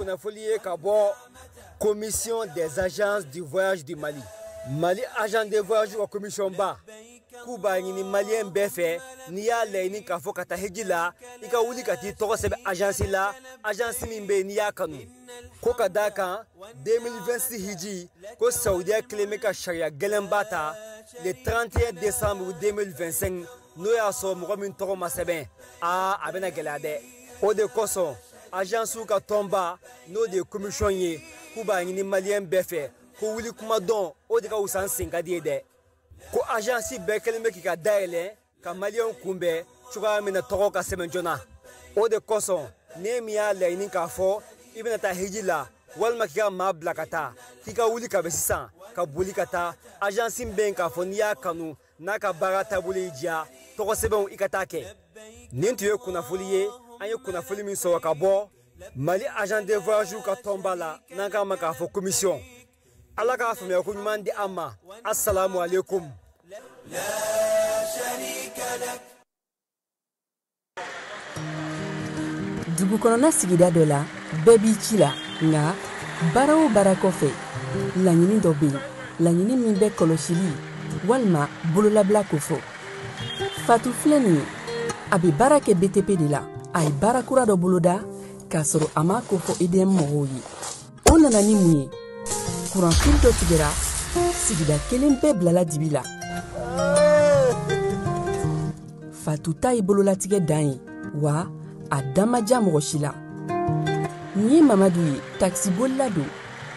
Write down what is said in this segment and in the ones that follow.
Kunnafoni ye ka bɔ Commission des agences du voyage du Mali. Mali agent de voyage ka commission ba k'u b'a ɲini maliyɛn bɛɛ fɛ, n'i y'a laɲini k'a fɔ ka taa hiji la, i ka wuli ka t'i tɔgɔ sɛbɛn agence la, agence min bɛ yen n'i y'a kanu. Ko ka d'a kan 2026 hiji ko Saudiya kelen bɛ ka sariya gɛlɛnba ta le 31 décembre 2025, n'o y'a sɔrɔ mɔgɔ min tɔgɔ ma sɛbɛn, aa a bɛna gɛlɛya dɛ. O de kosɔn agence ka tɔnba, n'o de ye commission ye, k'u b'a ɲini maliyɛn bɛɛ fɛ ko wuli kuma dɔn, o de ka wusa n sen ka di ye dɛ. Ko agence bɛɛ kɛlen bɛ k'i ka dayɛlɛ ka maliyɛnw kunbɛn cogoya min na tɔgɔ ka sɛbɛn joona. O de kosɔn ne min y'a laɲini k'a fɔ i bɛna taa hiji la walima k'i ka maa bila ka taa, k'i ka wuli ka bɛ sisan ka boli ka taa agence min bɛ yen k'a fɔ n'i y'a kanu n'a ka baara taabolo y'i diya, tɔgɔ sɛbɛnw i ka taa kɛ. Nin tun ye kunnafoni ye, an ye kunnafoni min sɔrɔ ka bɔ Mali agent de voyage ka tɔnba la, n'an k'a ma k'a fɔ commission. Ala k'a faamuya ko ɲuman di an ma. Assalamu alaikum. Dugu kɔnɔna sigida dɔ la, bɛɛ b'i ci la, nka baara o baara kɔfɛ, laɲini dɔ bɛ yen, laɲini min bɛ kɔlɔsili walima bololabila kofɔ. Fatu filɛ nin ye, a bɛ baara kɛ BTP de la. A ye baara kura dɔ boloda k'a sɔrɔ a m'a kofɔ EDM mɔgɔw ye. O nana ni mun ye? Kuranfili dɔ tigɛra, sigida kelen bɛɛ bilala dibi la. Fatu ta ye bololatigɛ dan ye, wa a da ma diya mɔgɔ si la. Nin ye Mamadu ye, takisibolila don.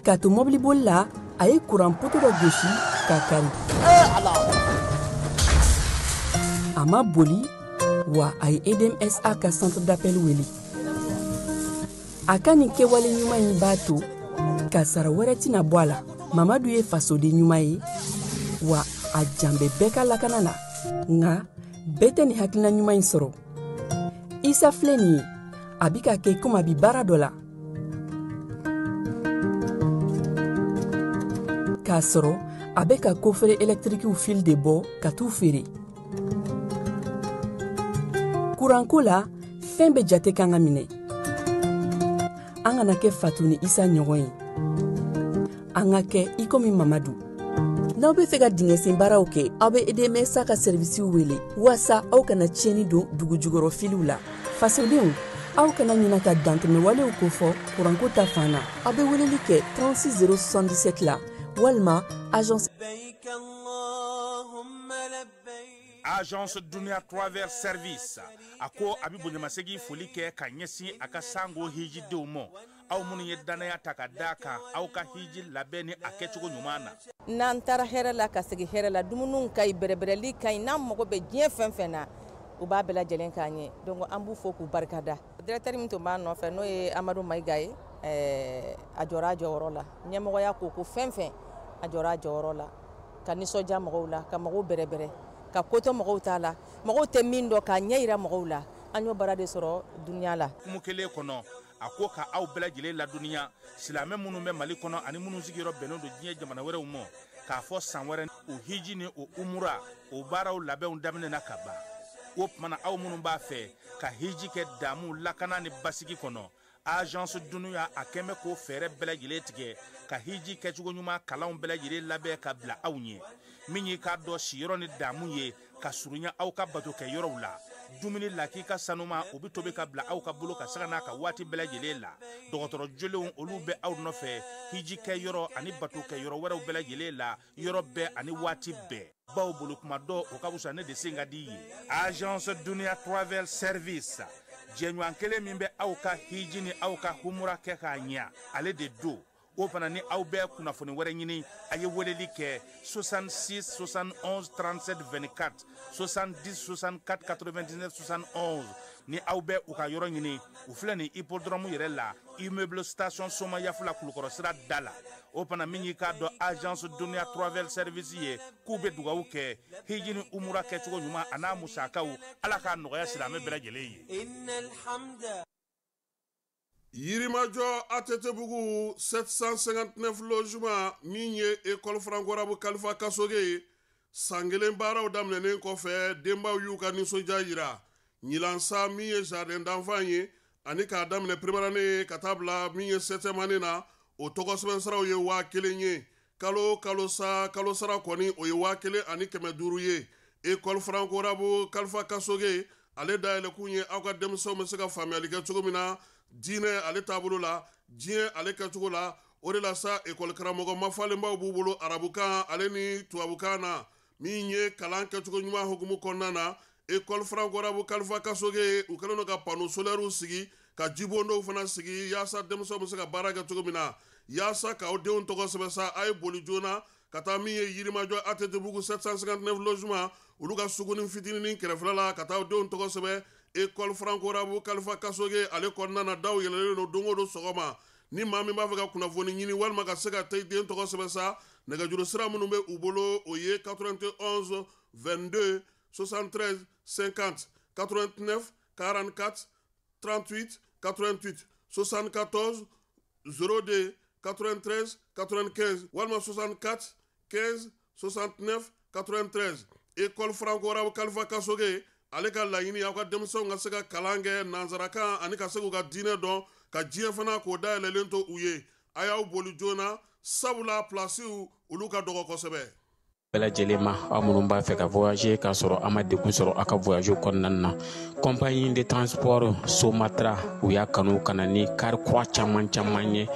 K'a to mɔbiliboli la, a ye kuran poto dɔ gosi k'a kari. A ma boli, wa a ye EDMSA ka centre d'appel wele. A ka nin kɛwale ɲuman in b'a to kasara wɛrɛ tɛna bɔ a la. Mamadu ye fasoden ɲuman ye, wa a jan bɛ bɛɛ ka lakana la. Nka bɛɛ tɛ nin hakilina ɲuman in sɔrɔ. Isa filɛ nin ye, a bɛ ka kɛ komi a bɛ baara dɔ la, k'a sɔrɔ a bɛ ka kofere ɛlɛtirikiw fil de bɔ ka t'u feere. Kuranko la, fɛn bɛɛ jate kan ka minɛ. An kana kɛ Fatu ni Isa ɲɔgɔn ye, an ka kɛ i komi Mamadu. N'aw bɛ fɛ ka dingɛsen baaraw kɛ, aw bɛ EDMSA ka sɛrivisiw wele waasa aw kana tiɲɛni don dugu jukɔrɔ filiw la. Fasodenw, aw kana ɲina ka dantɛmɛwalew kofɔ kuranko ta fan na. Aw bɛ weleli kɛ 36 077 la walima agence. Agence Dunia Travel Service a ko a bɛ bonyamasegin foli kɛ ka ɲɛsin a ka sango hijidenw ma, aw minnu ye dannaya ta ka d'a kan aw ka hiji labɛn ni a kɛcogo ɲuman na. N'an taara hɛrɛ la ka segin hɛrɛ la, dumuniw ka ɲi, bɛrɛbɛrɛli ka ɲi, n'an mago bɛ diɲɛ fɛn fɛn na, u b'a bɛɛ lajɛlen k'an ye. Donc an b'u fo k'u barikada. Directeur min tun b'an nɔfɛ, n'o ye Amadu Mayiga ye, a jɔra a jɔyɔrɔ la. Ɲɛmɔgɔya ko ko fɛn fɛn, a jɔra a jɔyɔrɔ la, ka nisɔndiya mɔgɔw la, ka mɔgɔw bɛrɛbɛrɛ, ka ko to mɔgɔw t'a la, mɔgɔw tɛ min dɔn k'a ɲɛ yira mɔgɔw la. An y'o baara de sɔrɔ dunuya la. Hukumu kelen kɔnɔ, a ko ka aw bɛɛ lajɛlen ladɔnniya, silamɛ minnu bɛ Mali kɔnɔ ani minnu sigiyɔrɔ bɛnnen don diɲɛ jamana wɛrɛw ma, k'a fɔ san wɛrɛ o hiji ni o umura o baaraw labɛnw daminɛna ka ban. O tuma na, aw minnu b'a fɛ ka hiji kɛ damu, lakana ni basigi kɔnɔ, agence Dunuya a kɛn bɛ k'o fɛɛrɛ bɛɛ lajɛlen tigɛ ka hiji kɛcogo ɲuman kalanw bɛɛ lajɛlen labɛn ka bila aw ɲɛ. Min y'i k'a dɔn siyɔrɔ ni damu ye ka surunya aw ka bato kɛ yɔrɔw la, dumuni lakika sanuma o bɛ tobi ka bila aw ka bolo ka saga n'a ka waati bɛɛ lajɛlen la. Dɔgɔtɔrɔ jolenw olu bɛ aw nɔfɛ hiji kɛ yɔrɔ ani bato kɛ yɔrɔ wɛrɛw bɛɛ lajɛlen la, yɔrɔ bɛɛ ani waati bɛɛ. Baw bolo kuma dɔ o ka fisa ne de sen ka di ye. Agence Dunia Travel Service, jɛɲɔgɔn kelen min bɛ aw ka hiji ni aw ka humura kɛ k'a ɲɛ, ale de don. O fana ni aw bɛ kunnafoni wɛrɛ ɲini, a ye weleli kɛ 66 71 37 24, 70 64 99 71. Ni aw bɛ u ka yɔrɔ ɲini, u filɛ nin hippodrome yɛrɛ la, immeuble station Somayafula, Kulukɔrɔ sira da la. O fana min y'i k'a dɔn agence Dunia Travel Service ye, k'u bɛ dugawu kɛ hiji ni umura kɛcogo ɲuman a n'a musakaw, Ala k'a nɔgɔya silamɛ bɛɛ lajɛlen ye. Yirimajɔ ATT-bugu 759 logement min ye école franco-arabe Kalifa Kasoge ye, san kelen baaraw daminɛnen kɔfɛ, denbaw y'u ka nisɔndiya yira. Ɲinan sa, min ye jardin d'enfant ye. Ani k'a daminɛ première année ka taa bila min ye septième année na, o tɔgɔ sɛbɛn saraw ye 1000 ye. Kalo kalo sa, kalo sara kɔni o ye 1500 ye. École franco-arabe Kalifa Kasoge, ale dayɛlɛkun ye aw ka denmisɛnw bɛ se ka faamuyali kɛ cogo min na diinɛ ale taabolo la, diɲɛ ale kɛcogo la. O de la sa, école karamɔgɔ mafalenbaw b'u bolo arabukan ale ni tubabukan na, min ye kalan kɛcogo ɲuman hukumu kɔnɔna na. École franco-arabe Kalifa Kasoge, u kɛlen don ka panneau solaires sigi, ka jibondow fana sigi, yaasa denmisɛnw bɛ se ka baara kɛ cogo min na. Yaasa k'aw denw tɔgɔ sɛbɛn sa, a ye boli joona ka taa min ye Yirimajɔ ATT-bugu 759 logement, olu ka suguni fitininin kɛrɛfɛla la, ka taa aw denw tɔgɔ sɛbɛn École franco-arabe Kalifa Kasoge ale kɔnɔna na. Daw yɛlɛlen don don o don sɔgɔma. Ni maa min b'a fɛ ka kunnafoni ɲini walima ka se ka taa i den tɔgɔ sɛbɛn sa, nɛgɛjuru sira minnu bɛ u bolo, o ye 91 22 73 50, 89 44 38 88, 74 02 93 95 walima 64 15 69 93. École franco-arabe Kalifa Kasoge ale ka laɲini, aw ka denmisɛnw ka se ka kalan kɛ nanzarakan ani ka se k'u ka diinɛ dɔn, ka diɲɛ fana k'o dayɛlɛlen to u ye. A y'aw boli joona, sabula pilasiw olu ka dɔgɔ kosɛbɛ. Bɛɛ lajɛlen ma, aw minnu b'a fɛ ka voyager k'a sɔrɔ a ma degun sɔrɔ aw ka voyage kɔnɔna na, compagnie de transport Somatra, u y'a kanu ka na ni kari kura caman caman ye,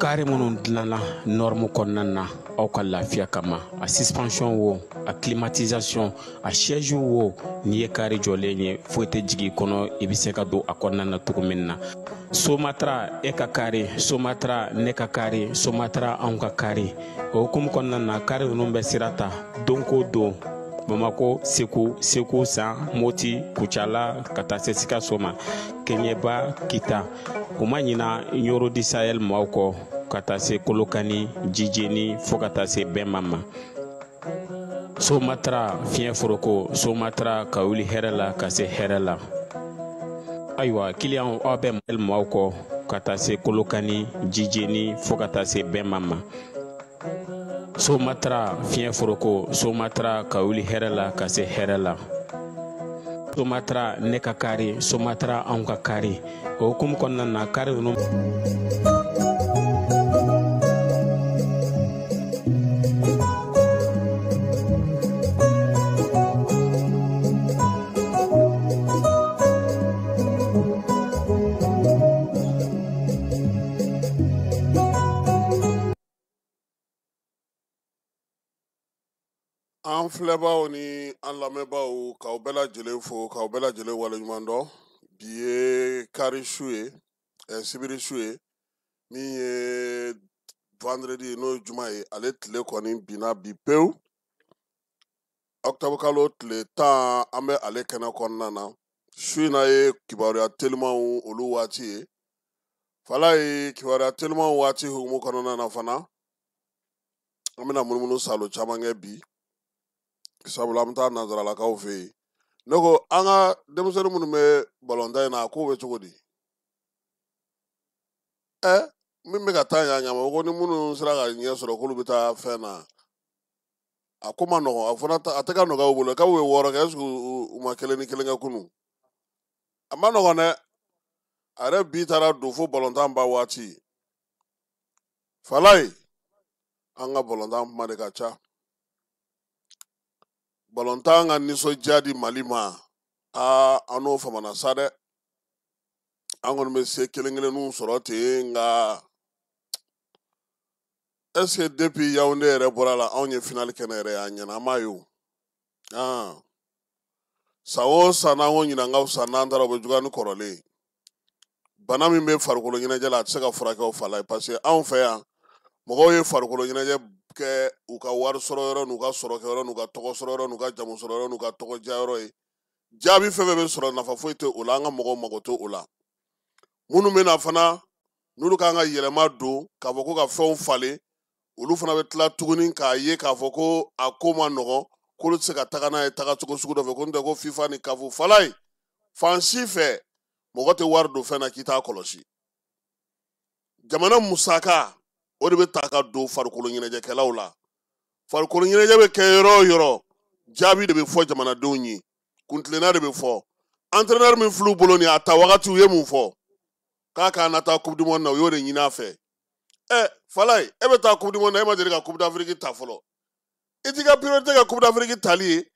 kari minnu dilanna norme kɔnɔna na aw ka lafiya kama. A suspension wo, a climatisation, a siège wo, n'i ye kari jɔlen ye, foyi tɛ jigin i kɔnɔ, i bɛ se ka don a kɔnɔna na cogo min na. Somatra e ka kari, Somatra ne ka kari, Somatra anw ka kari. O hukumu kɔnɔna na, kari ninnu bɛ sira ta don ko don Bamako, Segu, Segu San, Moti, Kucala, ka taa se Sikaso ma, Keɲeba, Kita. U ma ɲina Ɲoro di Sahel maaw kɔ, ka taa se Kolokani, Jijeni, fo ka taa se Bɛnma ma. Somatra fiɲɛ foroko, Somatra ka wuli hɛrɛ la ka se hɛrɛ la. Ayiwa, kiliyanw, aw bɛ maaw kɔ, ka taa se Kolokani, Jijeni, fo ka taa se Bɛnma ma. Somatra fiɲɛ foroko, Somatra ka wuli hɛrɛ la ka se hɛrɛ la. Somatra ne ka kari, Somatra anw ka kari. O hukumu kɔnɔna na, kari ninnu. An filɛbaw ni an lamɛnbaw, k'aw bɛɛ lajɛlen fo, k'aw bɛɛ lajɛlen waleɲuman dɔn. Bi ye kari su ye, sibiri su ye, min ye vendredi, n'o ye juma ye. Ale tile kɔni binna bi pewu, octobre kalo tile 10, an bɛ ale kɛnɛ kɔnɔna na. Su in na ye kibaruya telimanw olu waati ye. Fala ye kibaruya telimanw waati hukumu kɔnɔna na fana, an bɛna munumunu salo caman kɛ bi, sabula an bɛ taa nanzaralakaw fɛ yen. Ne ko an ka denmisɛnnin minnu bɛ balontan in na, a ko bɛ cogo di? Min bɛ ka taa ɲa ɲama ko ni minnu sera ka ɲɛ sɔrɔ k'olu bɛ taa fɛn na, a ko ma nɔgɔn, a fana a tɛ ka nɔgɔya u bolo. K'aw ye 6 kɛ, est-ce que u ma 1 ni 1 kɛ kunun? A ma nɔgɔn dɛ. A yɛrɛ bi taara don fo balontan ba waati. Falaye, an ka balontan kuma de ka ca. Balontan ka nisɔndiya di Mali ma, aa, an n'o famana sa dɛ. An kɔni bɛ se kelen kelenninw sɔrɔ ten, nka est ce que depuis Yaoundé yɛrɛ bɔra la, anw ye finale kɛnɛ yɛrɛ y'an ɲɛna, an m'a ye o. San o san n'an ko ɲinan ka fisa, n'an taara o bɛ juguya ni kɔrɔlen ye. Bana min bɛ farikolo ɲɛnajɛ la, a tɛ se ka furakɛ o fala ye, parce que anw fɛ yan, mɔgɔw ye farikolo ɲɛnajɛ kɛ u ka wari sɔrɔ yɔrɔ n'u ka sɔrɔ kɛ yɔrɔ n'u ka tɔgɔ sɔrɔ yɔrɔ n'u ka jamu sɔrɔ yɔrɔ n'u ka tɔgɔ diya yɔrɔ ye. Jaabi fɛn fɛn bɛ sɔrɔ, nafa foyi tɛ o la, an ka mɔgɔw mago tɛ o la. Minnu bɛ na fana, n'olu kan ka yɛlɛma don k'a fɔ ko ka fɛnw falen, olu fana bɛ tila tuguni k'a ye k'a fɔ ko a ko ma nɔgɔn, k'olu tɛ se ka taga n'a ye tagacogo sugu dɔ fɛ, ko n'o tɛ ko FIFA ni CAF. Falaye, fan si fɛ mɔgɔ tɛ wari don fɛn na k'i t'a kɔlɔsi. Jamana musaka o de bɛ ta ka don farikolo ɲɛnajɛkɛlaw la. Farikolo ɲɛnajɛ bɛ kɛ yɔrɔ o yɔrɔ, jaabi de bɛ fɔ jamanadenw ye, kuntilenna de bɛ fɔ. Entraîneur min filɛ u bolo nin, a ta wagati u ye mun fɔ? K'a k'an na taa Coupe du monde na, u y'o de ɲini a fɛ. Ɛ Falaye, e bɛ taa Coupe du monde na, e ma deli ka Coupe d'Afrique ta fɔlɔ. I t'i ka priorité kɛ Coupe d'Afrique tali ye,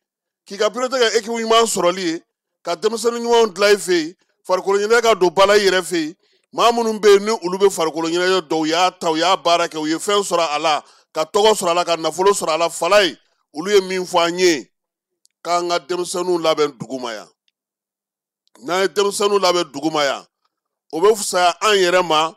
k'i ka priorité kɛ équipe ɲuman sɔrɔli ye, ka denmisɛnnin ɲumanw dilan i fɛ yen, farikolo ɲɛnajɛ ka don ba la i yɛrɛ fɛ yen. Maa minnu bɛ yen ni olu bɛ farikolo ɲɛnajɛ dɔn, u y'a ta, u y'a baara kɛ, u ye fɛn sɔrɔ a la, ka tɔgɔ sɔrɔ a la, ka nafolo sɔrɔ a la. Falaye, olu ye min fɔ an ye, k'an ka denmisɛnninw labɛn dugu ma yan. N'an ye denmisɛnninw labɛn dugu ma yan, o bɛ fisaya an yɛrɛ ma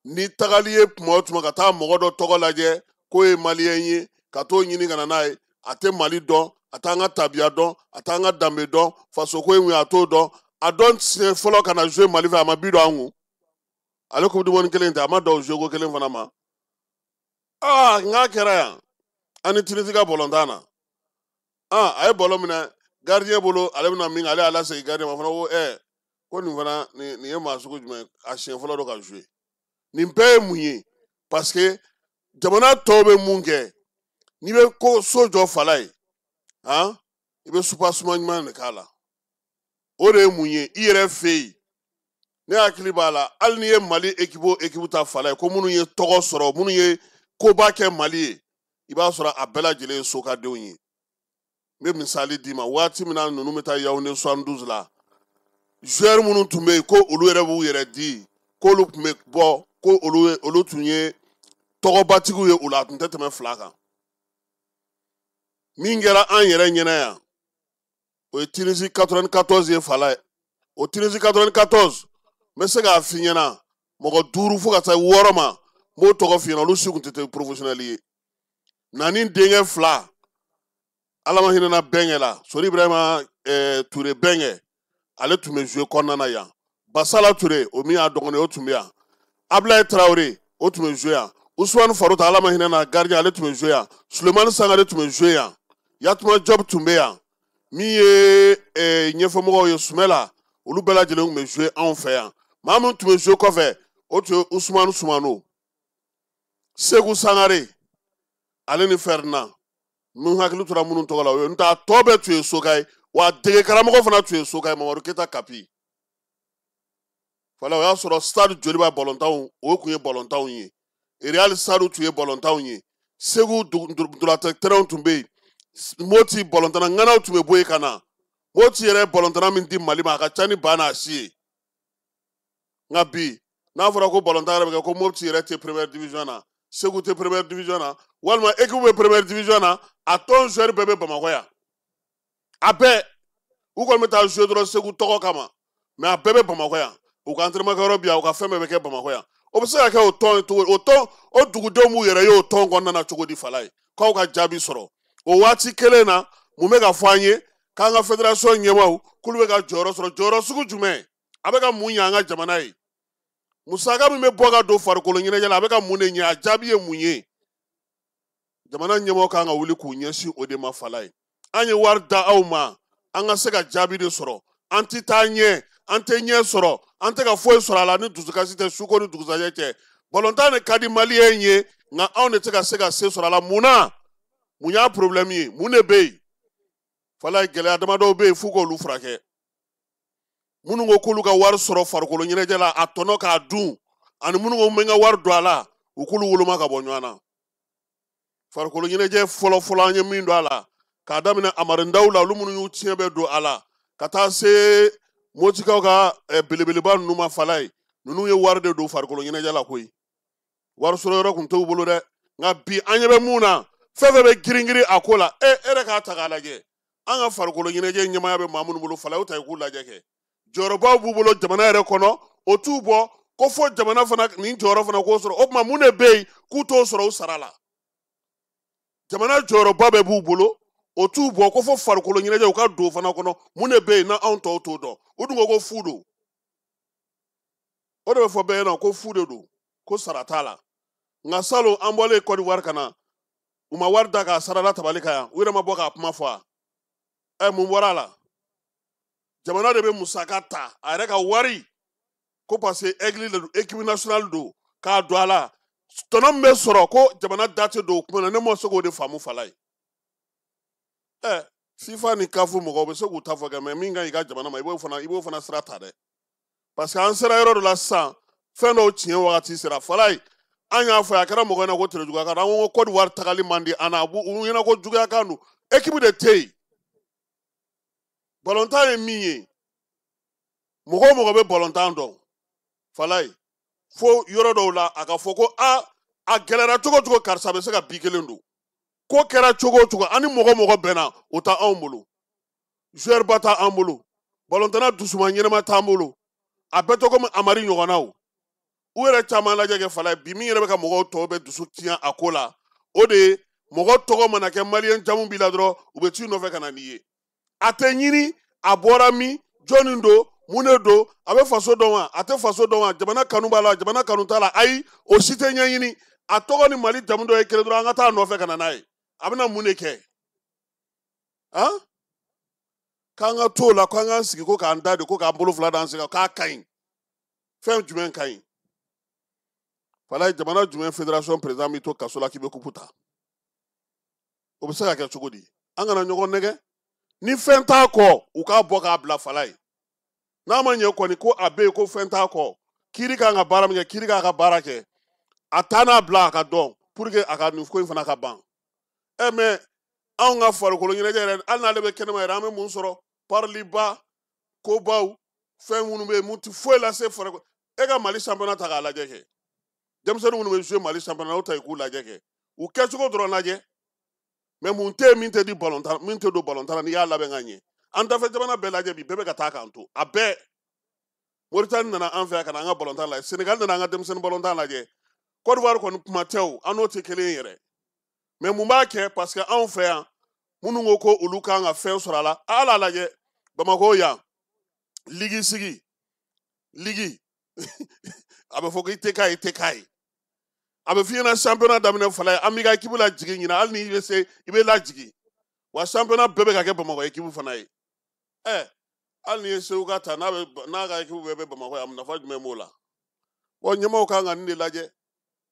ni tagali ye tuma o tuma ka taa mɔgɔ dɔ tɔgɔ lajɛ k'o ye maliyɛn ye, ka t'o ɲini ka na n'a ye. A tɛ Mali dɔn, a t'an ka tabiya dɔn, a t'an ka danbe dɔn, fasoko ye mun ye a t'o dɔn. A dɔn siɲɛ fɔlɔ ka na jouer Mali fɛ, a ma bi don an kun. Ale Coupe du monde kelen tɛ, a ma dan o jouer ko kelen fana ma. Aa, n k'a kɛra yan an ni Tunisie ka bɔlɔntan na. A ye bɔlɔn minɛ gardien bolo, ale bɛna min kɛ, ale y'a lasegin gardien ma fana ko ɛ ko nin fana nin ye maa sugu jumɛn ye, a siɲɛ fɔlɔ don ka jouer. Nin bɛɛ ye mun ye? Parce que jamana tɔw bɛ mun kɛ, n'i bɛ ko so jɔ Falaye, han, i bɛ soubassement ɲuman de k'a la. O de ye mun ye i yɛrɛ fɛ yen. Ne hakili b'a la, hali n'i ye Mali équipe o équipe ta Falaye, ko minnu ye tɔgɔ sɔrɔ, minnu ye koba kɛ Mali ye, i b'a sɔrɔ a bɛɛ lajɛlen ye sokadenw ye. N bɛ misali d'i ma, waati min na ninnu bɛ taa Yaoundé 72 la, joueur minnu tun bɛ yen ko olu yɛrɛ b'u yɛrɛ di, k'olu tun bɛ bɔ, ko olu tun ye tɔgɔbatigiw ye o la, a tun tɛ tɛmɛ 2 kan. Min kɛra an yɛrɛ ɲɛna yan, o ye Tunisie 94 ye Falaye. O Tunisie 94, n bɛ se k'a f'i ɲɛna, mɔgɔ 5 fo ka taa 6 ma, n b'o tɔgɔ f'i ɲɛna, olu si tun tɛ professionnel ye. Nani denkɛ 2, Ala ma hinɛna Bɛnkɛ la, Sori Ibrahima Ture Bɛnkɛ, ale tun bɛ jouer kɔnɔna na yan. Basala Ture, o min y'a dɔgɔnin ye, o tun bɛ yan. Ablaye Traoré, o tun bɛ jouer yan. Ousmane Farota, Ala ma hinɛna gardien, ale tun bɛ jouer yan. Sulemani Sangare tun bɛ jouer yan. Yatuma Job tun bɛ yan. Min ye ɲɛfɔmɔgɔw ye, Sumɛla, olu bɛɛ lajɛlen tun bɛ jouer anw fɛ yan. Maa min tun bɛ jouer kɔfɛ, o tun ye Ousmane Sumano, Segu Sangare, ale ni Ferdinand. Mun hakili tora minnu tɔgɔ la, o ye n'o tɛ a tɔ bɛɛ tun ye soka ye. Wa dege karamɔgɔ fana tun ye soka ye, Mamadu Keta Kapi. Fala, o y'a sɔrɔ stade Joliba bɔlɔntanw, o tun ye bɔlɔntanw ye. Real stade tun ye bɔlɔntanw ye. Segu dulatɛ terrain tun bɛ yen. Moti bɔlɔntanna ŋanaw tun bɛ bɔ yen ka na. Moti yɛrɛ bɔlɔntanna min di Mali ma, a ka ca ni ba n'a si ye. Nka bi, n'a fɔra ko bɔlɔntan yɛrɛ bɛ kɛ, ko Moti yɛrɛ tɛ première division na, Segu tɛ première division na, walima équipe bɛ première division na, a tɔn joueur bɛɛ bɛ Bamakɔ yan. A bɛɛ, u kɔni bɛ taa jouer dɔrɔn Segu tɔgɔ kama, mais a bɛɛ bɛ Bamakɔ yan. U ka entraînement kɛyɔrɔ bɛ yan, u ka fɛn bɛɛ bɛ kɛ Bamakɔ yan. O bɛ se ka kɛ o tɔn ye cogo di? O tɔn, o dugudenw b'u yɛrɛ ye o tɔn kɔnɔna na cogo di Falaye? K'aw ka jaabi sɔrɔ. O waati kelen na, mun bɛ ka fɔ an ye? K'an ka fédération ɲɛmaaw, k'olu bɛ ka jɔyɔrɔ sɔrɔ. Jɔyɔrɔ sugu jumɛn? A bɛ ka mun ɲɛ an ka jamana ye? Musaka min bɛ bɔ ka don farikolo ɲɛnajɛ la, a bɛ ka mun de ɲɛ? A jaabi ye mun ye? Jamana ɲɛmaaw kan ka wuli k'u ɲɛsin o de ma Falaye. An ye wari da aw ma, an ka se ka jaabi de sɔrɔ. An tɛ taa ɲɛ, an tɛ ɲɛ sɔrɔ, an tɛ ka foyi sɔrɔ a la ni dusukasi tɛ suko ni dugusajɛ cɛ. Balontan de ka di maliyɛn ye, nka anw de tɛ ka se ka se sɔrɔ a la. Mun na? Mun y'a problème ye? Mun de bɛ yen? Falaye, gɛlɛya damadɔw bɛ yen f'u k'olu furakɛ. Minnu ko k'olu ka wari sɔrɔ farikolo ɲɛnajɛ la, a tɔnɔ k'a dun, ani minnu ko n bɛ n ka wari don a la, u k'olu woloma ka bɔ ɲɔgɔn na. Farikolo ɲɛnajɛ fɔlɔ-fɔlɔ, an ye min don a la, k'a daminɛ Amadu Ndaw la, olu minnu y'u tiɲɛ bɛɛ don a la, ka taa se Motikaw ka belebeleba ninnu ma Falaye, ninnu ye wari de don farikolo ɲɛnajɛ la koyi. Wari sɔrɔ yɔrɔ tun t'u bolo dɛ. Nka bi an ɲɛ bɛ mun na, fɛn fɛn bɛ girin-girin a ko la, e yɛrɛ k'a ta k'a lajɛ. An ka farikolo ɲɛnajɛ ɲɛmaaya bɛ maa minnu bolo Falaye, o ta i k'u lajɛ kɛ. Jɔyɔrɔbaw b'u bolo jamana yɛrɛ kɔnɔ, o t'u bɔ ko fo jamana fana nin jɔyɔrɔ fana k'o sɔrɔ. O tuma mun de bɛ yen k'u t'o sɔrɔ u sara la? Jamana jɔyɔrɔba bɛɛ b'u bolo, o t'u bɔ ko fo farikolo ɲɛnajɛ u ka don fana kɔnɔ. Mun de bɛ yen n'anw tɔw t'o dɔn? U dun ko ko fu don. O de bɛ fɔ bɛɛ ɲɛna ko fu de don, ko sara t'a la. Nka salon an bɔlen Côte d'Ivoire ka na, u ma wari da k'a sara la tabali kan yan, u yɛrɛ ma bɔ k'a kuma fɔ wa? Mun bɔra a la? Jamana de bɛ musaka ta a yɛrɛ ka wari ko parce que aigle de don, équipe nationale don, k'a don a la. Tɔnɔ min bɛ sɔrɔ ko jamana da tɛ don o kuma na, ne ma se k'o de faamu Falaye. FIFA ni CAF mɔgɔw bɛ se k'u ta fɔ kɛ, mais min ka ɲi i ka jamana ma, i b'o fana sira ta dɛ. Parce que an sera yɔrɔ dɔ la sisan, Fɛn dɔw tiɲɛ wagati sera. Falaye, an y'a fɔ a kɛra mɔgɔ ɲɛna ko tere juguya kan don. An ko Côte d'Ivoire tagali man di an na, u ɲɛna ko juguya kan don. Équipe de tɛ yen. Balontan ye min ye, mɔgɔ o mɔgɔ bɛ balontan dɔn, Falaye, fo yɔrɔ dɔw la a ka fɔ ko a gɛlɛyara cogo o cogo, karisa bɛ se ka bi kelen don. Ko kɛra cogo o cogo, an ni mɔgɔ o mɔgɔ bɛnna, o t'anw bolo. Joueur ba t'an bolo, balontanna dusuma ɲɛnama t'an bolo. A bɛɛ tɛ komi Amari ɲɔgɔnnaw. U yɛrɛ caman lajɛ kɛ, Falaye, bi min yɛrɛ bɛ ka mɔgɔw tɔw bɛ dusu tiɲɛ a ko la, o de ye mɔgɔ tɔgɔ mana kɛ maliyɛn jamu b'i la dɔrɔn, u bɛ t'i nɔfɛ ka na n'i ye. A tɛ ɲini a bɔra min, jɔnni don, mun de don, a bɛ faso dɔn wa, a tɛ faso dɔn wa, jamana kanu b'a la, jamana kanu t'a la, ayi, o si tɛ ɲɛɲini. A tɔgɔ ni Mali jamu dɔ ye kelen dɔrɔn, an ka taa a nɔfɛ ka na n'a ye. A bɛna mun de kɛ? Han, k'an ka t'o la, k'an k'an sigi ko k'an da de, ko k'an bolo fila d'an sen kan, k'a ka ɲi. Fɛn jumɛn ka ɲi? Falaye, jamana jumɛn fédération président b'i to kaso la k'i bɛ kupu ta? O bɛ se ka kɛ cogo di? An kana ɲɔgɔn nɛgɛ. Ni fɛn t'a kɔ, u k'a bɔ k'a bila. Falaye, n'a ma ɲɛ kɔni ko a bɛ yen ko fɛn t'a kɔ, kiiri kan ka baara min kɛ, kiiri k'a ka baara kɛ, a taa n'a bila a ka dɔn pour que a ka nin ko in fana ka ban. Ɛ, mais anw ka farikolo ɲɛnajɛ yɛrɛ, hali n'ale bɛ kɛnɛma yɛrɛ, an bɛ mun sɔrɔ? Pariliba, kobaw, fɛn minnu bɛ yen mun ti foyi lase farikolo. E ka Mali championnat ta k'a lajɛ kɛ, denmisɛnnin minnu bɛ jouer Mali championnat, o ta i k'u lajɛ kɛ, u kɛcogo dɔrɔn lajɛ. Mais mun tɛ yen min tɛ di balontan, min tɛ don balontan na n'i y'a labɛn ka ɲɛ? An dafɛ jamana bɛɛ lajɛ bi, bɛɛ bɛ ka taa k'an to. A bɛɛ, Moritani nana an fɛ yan ka na an ka balontan lajɛ, Senegal nana an ka denmisɛnnin balontan lajɛ, Côte d'Ivoire kɔni kuma tɛ o, an n'o tɛ kelen ye yɛrɛ. Mais mun b'a kɛ? Parce que anw fɛ yan, minnu ko ko olu kan ka fɛn sɔrɔ a la, ala lajɛ Bamakɔ yan, ligue sigi, ligue a bɛ fɔ ko i tɛ k'a ye, i tɛ k'a ye. A bɛ f'i ɲɛna championnat daminɛ, Falaye, an b'i ka équipe lajigin ɲinan, hali n'i bɛ se i bɛ lajigin. Wa championnat bɛɛ bɛ ka kɛ Bamakɔ équipe fana ye. Ɛ, hali n'i ye Segu ka ta, n'a bɛ n'a ka équipe bɛɛ bɛ Bamakɔ yan, nafa jumɛn b'o la? Bon, ɲɛmaaw kan ka nin de lajɛ.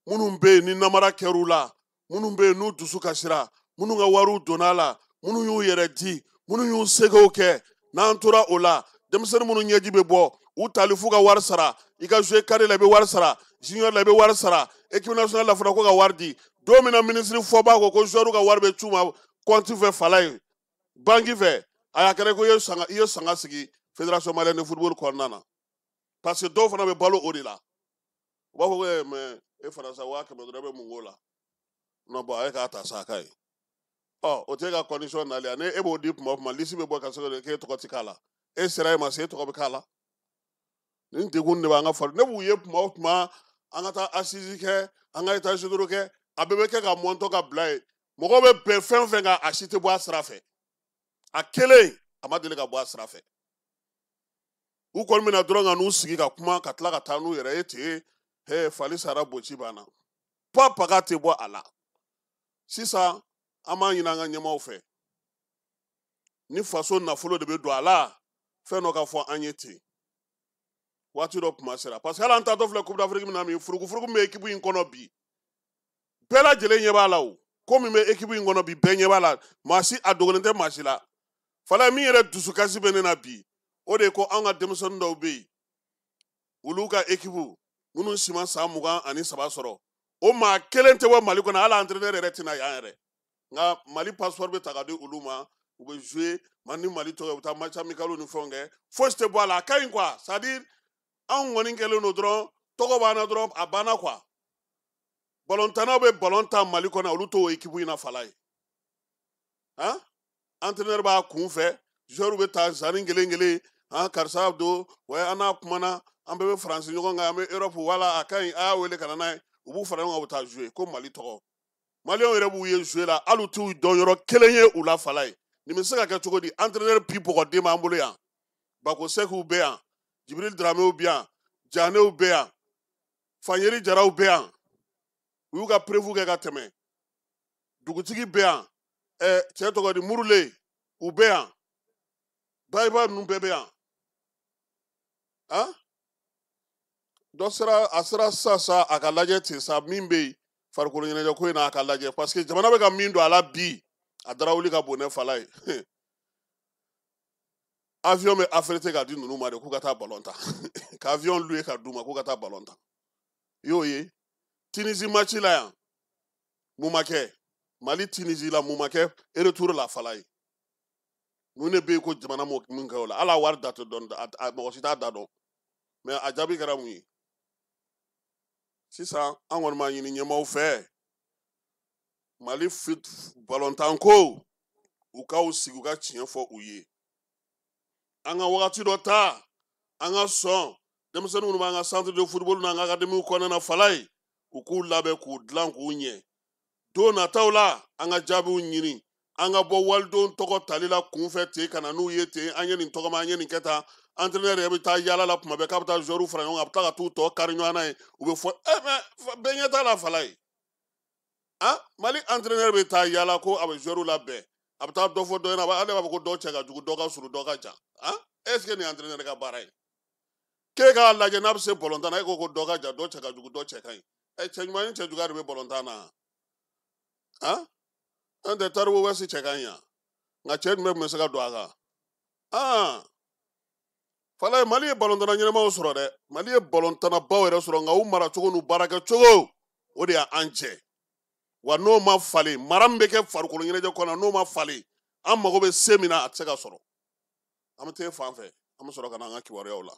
Minnu bɛ yen ni namara kɛr'u la, minnu bɛ yen n'u dusu kasira, minnu ka wariw donna a la, minnu y'u yɛrɛ di, minnu y'u sekow kɛ, n'an tora o la, denmisɛnnin minnu ɲɛji bɛ bɔ, u tali f'u ka wari sara. I ka jouer carré la, i bɛ wari sara, junior la, i bɛ wari sara, équipe nationale la fana ko ka wari di. Don min na ministre fɔba ko ko joueur ka wari bɛ c'u ma compte fɛ, Falaye, banque fɛ, a y'a kɛra ko i ye sanga sigi Fédération malienne de football kɔnɔna na, parce que dɔw fana bɛ balo o de la. U b'a fɔ ko mais e fana sa, 500 dɔrɔn, e bɛ mun k'o la? Non, bon, a ye k'a ta sa, a ka ɲi. Ɔ, o t'e ka condition nali yan, ni e b'o di tuma o tuma, liste bɛ bɔ ka se k'e tɔgɔ ti k'a la. E sera e ma se, e tɔgɔ bɛ k'a la. Nin degun de b'an ka fari. Ne b'u ye tuma o tuma, an ka taa assise kɛ, an ka état généraux kɛ, a bɛɛ bɛ kɛ ka mɔntɔ ka bila yen. Mɔgɔw bɛ bɛn fɛn fɛn kan, a si tɛ bɔ a sira fɛ. A kelen a ma deli ka bɔ a sira fɛ. U kɔni bɛna dɔrɔn ka n'u sigi ka kuma, ka tila ka taa n'u yɛrɛ ye ten. He, fali sara, boci banna, pa paga tɛ bɔ a la. Sisan an b'a ɲini an ka ɲɛmaaw fɛ, ni faso nafolo de bɛ don a la, fɛn dɔ ka fɔ an ye ten. Waati dɔ kuma sera, parce que hali an taatɔ filɛ Coupe d'Afrique min na, min furugufurugu min bɛ équipe in kɔnɔ bi, bɛɛ lajɛlen ɲɛ b'a la. O ko min bɛ équipe in kɔnɔ bi, bɛɛ ɲɛ b'a la, maa si a dogolen tɛ maa si la. Fala, min yɛrɛ dusukasi bɛ ne na bi, o de ye ko anw ka denmisɛnnin dɔw bɛ yen, olu ka équipe minnu si ma san 23 sɔrɔ, o maa kelen tɛ bɔ Mali kɔnɔ, hali entraîneur yɛrɛ tɛna yan yɛrɛ. Nka Mali passeport bɛ ta ka di olu ma, u bɛ jouer ni Mali tɔgɔ ye, u bɛ taa match amical ni fɛnw kɛ, fosi tɛ bɔ a la. A ka ɲi quoi, c'est à dire anw kɔni kɛlen don dɔrɔn, tɔgɔ b'an na dɔrɔn, a banna quoi. Balontannaw bɛ balon ta Mali kɔnɔ, olu t'o équipe in na. Fala ye, han, entraîneur b'a kun fɛ, joueur bɛ ta zanni kelen kelen, han, karisa don, wa an n'a kumana, an bɛɛ bɛ Faransi ɲɔgɔn kan, an bɛ Europe, wala a ka ɲi, a y'a wele ka na n'a ye, u b'u fara ɲɔgɔn kan, u bɛ taa jouer ko Mali tɔgɔ. Maliyɛnw yɛrɛ b'u ye jouer la, hali u t'u dɔn yɔrɔ kelen ye u la. Fala ye, nin bɛ se ka kɛ cogo di? Entraîneur bi bɔgɔden b'an bolo yan, Bako Sɛkiw bɛ yan, Jibril Daramew bɛ yan, Janew bɛ yan, Fanyeri Jaraw bɛ yan, u y'u ka preuve kɛ ka tɛmɛ, dugutigi bɛ yan, ɛ, cɛ tɔgɔ di, Murule, u bɛ yan, Bayiba ninnu bɛɛ bɛ yan. Han, dɔ sera, a sera sisan sa, a ka lajɛ ten sa, min bɛ yen farikolo ɲɛnajɛ ko in na, a ka lajɛ, parce que jamana bɛ ka min don a la bi, a darawuli ka bon ne fala ye. Avion bɛ affrété ka di ninnu ma de k'u ka taa ballon ta, ka avion louer ka d'u ma k'u ka taa ballon ta. I y'o ye Tunisie match la yan, mun ma kɛ Mali Tunisie la, mun ma kɛ retour la Falaye? Mun de bɛ yen ko jamana m'o min kɛ o la? Hali a wari da tɛ dɔn, a mɔgɔ si t'a da dɔn. Mais a jaabi kɛra mun ye? Sisan an kɔni b'a ɲini ɲɛmaaw fɛ, Mali balontan ko, u k'aw sigi u ka tiɲɛ fɔ u ye. An ka wagati dɔ ta, an ka sɔn denmisɛnnin minnu b'an ka centre de football n'an ka académie kɔnɔna na Falaye, u k'u labɛn k'u dilan k'u ɲɛ. Don nataw la, an ka jaabiw ɲini, an ka bɔ walidenw tɔgɔ tali la kunfɛ ten, ka na n'u ye ten, an ye nin tɔgɔma, an ye nin kɛ tan. Entraîneur yɛrɛ bɛ taa yaala la tuma bɛɛ k'a bɛ taa joueur fara ɲɔgɔn kan, a bɛ taa ka t'u tɔ kari ɲɔgɔn na ye, u bɛ fɔ ɛ mais bɛɛ ɲɛ t'a la Falaye. Ah, Mali entraîneur bɛ taa yaala ko a bɛ joueur labɛn, a bɛ taa dɔ fɔ dɔ ɲɛna, ale b'a fɔ ko dɔ cɛ ka jugu, dɔ ka surun, dɔ ka jan. Ah, est ce que nin entraîneur ka baara ye k'e k'a lajɛ n'a bɛ se balontan na, e ko ko dɔ ka jan, dɔ cɛ ka jugu, dɔ cɛ ka ɲi? Ɛ, cɛ ɲuman ni cɛ juguya de bɛ balontan na. Ah, an tɛ Taribo West cɛ ka ɲi yan, nka cɛ jumɛn tun bɛ se ka don a kan? Ah, Falaye, Mali ye balontanna ɲɛnamaw sɔrɔ dɛ, Mali ye balontannabaw yɛrɛ sɔrɔ, nka u maracogo n'u baarakɛcogo, o de y'an jɛ. Wa n'o ma falen, mara min bɛ kɛ farikolo ɲɛnajɛ kɔnɔ, n'o ma falen, an mago bɛ se min na, a tɛ se ka sɔrɔ. An bɛ taa fan fɛ, an bɛ sɔrɔ ka na an ka kibaruyaw la.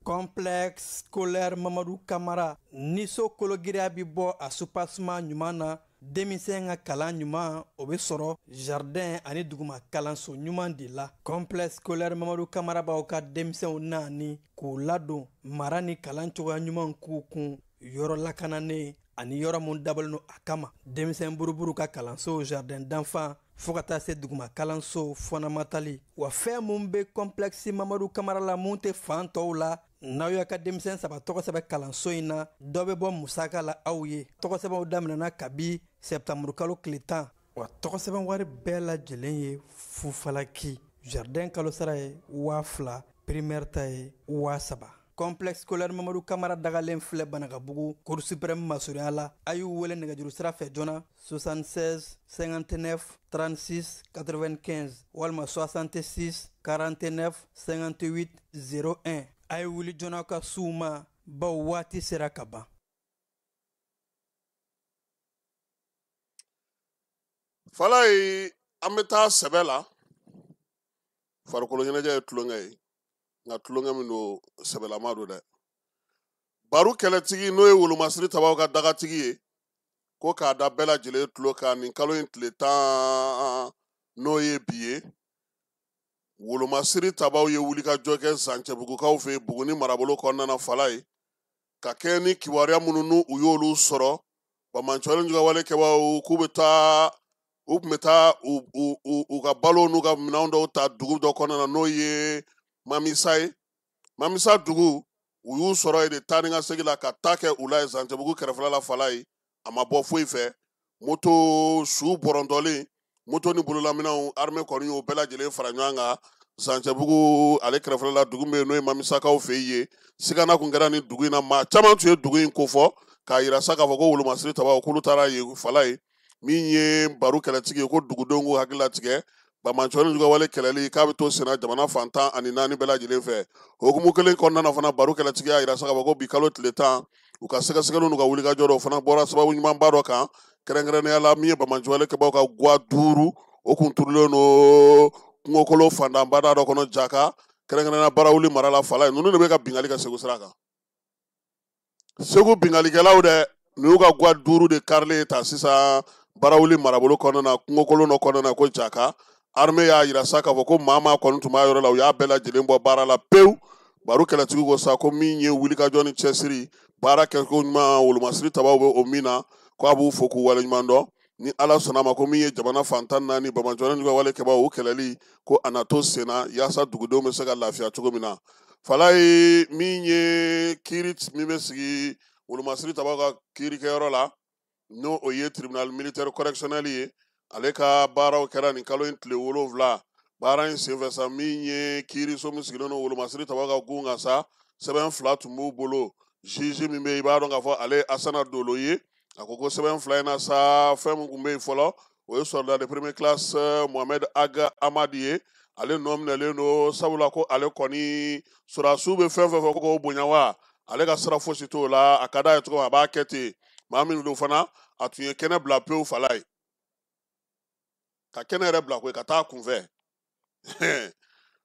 Complexe scolaire Mamadou Kamara ni so kologiriya bɛ bɔ a soubassement ɲuman na, denmisɛn ka kalan ɲuman o bɛ sɔrɔ jardin ani duguma kalanso ɲuman de la. Complexe scolaire Mamadou Kamara b'aw ka denmisɛnw naani k'u ladon mara ni kalan cogoya ɲuman k'u kun, yɔrɔ lakananen ani yɔrɔ mun dabɔlen don a kama. Denmisɛn buruburu ka kalanso, jardin d'enfants, fo ka taa se duguma kalanso fondamental. Wa fɛn mun bɛ complexe Mamadou Kamara la mun tɛ fan tɔw la, n'aw y'a ka denmisɛn 3 tɔgɔ sɛbɛn kalanso in na, dɔ bɛ bɔ musaka la aw ye. Tɔgɔ sɛbɛnw daminɛna kabi sɛptanburu kalo tile 10. Wa tɔgɔ sɛbɛn wari bɛɛ lajɛlen ye fufalaki. Jardin kalo sara ye 2000, primaire ta ye 3000. Complexe scolaire Mamadou Kamara dagalen filɛ Banakabugu, Cour suprême masurunya la. A y'u wele nɛgɛjuru sira fɛ joona 76 59 36 95 walima 66 49 58 01. A ye wuli joona ka s'u ma, baw waati sera ka ban. Falaye, an bɛ taa sɛbɛ la. Farikolo ɲɛnajɛ ye tulonkɛ ye, nka tulonkɛ min don, sɛbɛlama don dɛ. Baru kɛlɛtigi, n'o ye wolomasiri tabaw ka dagatigi ye, ko k'a da bɛɛ lajɛlen tulo kan, nin kalo in tile 10, n'o ye bi ye, wolomasiri tabaw ye wulikajɔ kɛ Zancɛbugukaw fɛ yen, Buguni marabolo kɔnɔna na Falaye, ka kɛ ni kibaruya minnu n'u u y'olu sɔrɔ, banbaanciwale jugawale kɛbaaw k'u bɛ taa, u tun bɛ taa u ka balo n'u ka minɛnw dɔw ta dugu dɔ kɔnɔna na, n'o ye Mamisa ye. Mamisa dugu, u y'u sɔrɔ yen de taa ni ka segin la, ka taa kɛ u la yen Zancɛbugu kɛrɛfɛla la Falaye. A ma bɔ foyi fɛ, moto su bɔrɔntɔlen, moto ni bololaminɛnw, armée kɔni y'o bɛɛ lajɛlen fara ɲɔgɔn kan Zancɛbugu ale kɛrɛfɛla la, dugu min bɛ yen n'o ye Mamisakaw fɛ yen. Sigana kun kɛra nin dugu in na, maa caman tun ye dugu in kofɔ k'a yira sa k'a fɔ ko wolomasiri tabaw k'olu taara yen Falaye. Min ye Baru kɛlɛtigi ye, ko dugudenw k'u hakili latigɛ, banbaanciwale jugawale kɛlɛli k'a bɛ to senna jamana fan 14 bɛɛ lajɛlen fɛ. Hokumu kelen kɔnɔna na fana, Baru kɛlɛtigi y'a yira sa k'a fɔ ko bi kalo tile 10, u ka sɛgɛsɛgɛliw n'u ka wulikajɔ dɔw fana bɔra sababu ɲumanba dɔ kan, kɛrɛnkɛrɛnnenya la min ye banbaanciwale kɛbaaw ka guwa 5, o kun turulen don kungokolo fantanbada dɔ kɔnɔ Jaka, kɛrɛnkɛrɛnnenya Barawuli mara la Falaye. Ninnu de bɛ ka binkanni kɛ Segu sira kan. Segu binkannikɛlaw dɛ, ninnu y'u ka guwa 5 de karilen ta sisan Barawuli marabolo kɔnɔna na, kungokolon dɔ kɔnɔna na ko Jaka. Armée y'a yira sa k'a fɔ ko maa maa kɔni tun b'a yɔrɔ la, u y'a bɛɛ lajɛlen bɔ baara la pewu. Baru kɛlɛtigi ko sa ko min ye wulikajɔ ni cɛsiri, baara kɛcogo ɲuman, wolomasiri tabaw bɛ o min na, ko a b'u fo k'u waleɲuman dɔn. Ni Ala sɔnna a ma, ko min ye jamana fan 14 banbaanciwale ka wale kɛbaaw, u kɛlɛli ko a na to senna yaasa dugudenw bɛ se ka lafiya cogo min na. Falaye, min ye kiiri min bɛ sigi wolomasiri tabaw ka kiirikɛyɔrɔ la, n'o o ye tribunal militaire correctionnel ye, ale ka baaraw kɛra nin kalo in tile 7. Baara in senfɛ sa, min ye kiiriso min sigilen don wolomasiri tabaw ka gun kan sa, sɛbɛn 2 tun b'u bolo. Juge min bɛ yen, i b'a dɔn k'a fɔ ale ye Asana Dolo ye, a ko ko sɛbɛn 2 in na sa, fɛn min tun bɛ yen fɔlɔ, o ye soldat de première classe Mohamed Aga Amadi ye. Ale nɔ minɛlen don, sabula ko ale kɔni sɔrɔdasiw bɛ fɛn fɛn fɔ k'o bonya wa, ale ka sira fosi t'o la, a ka d'a ye cogo min a b'a kɛ ten. Maa min don fana, a tun ye kɛnɛ bila pewu fala ye, ka kɛnɛ yɛrɛ bila koyi ka taa kunfɛ.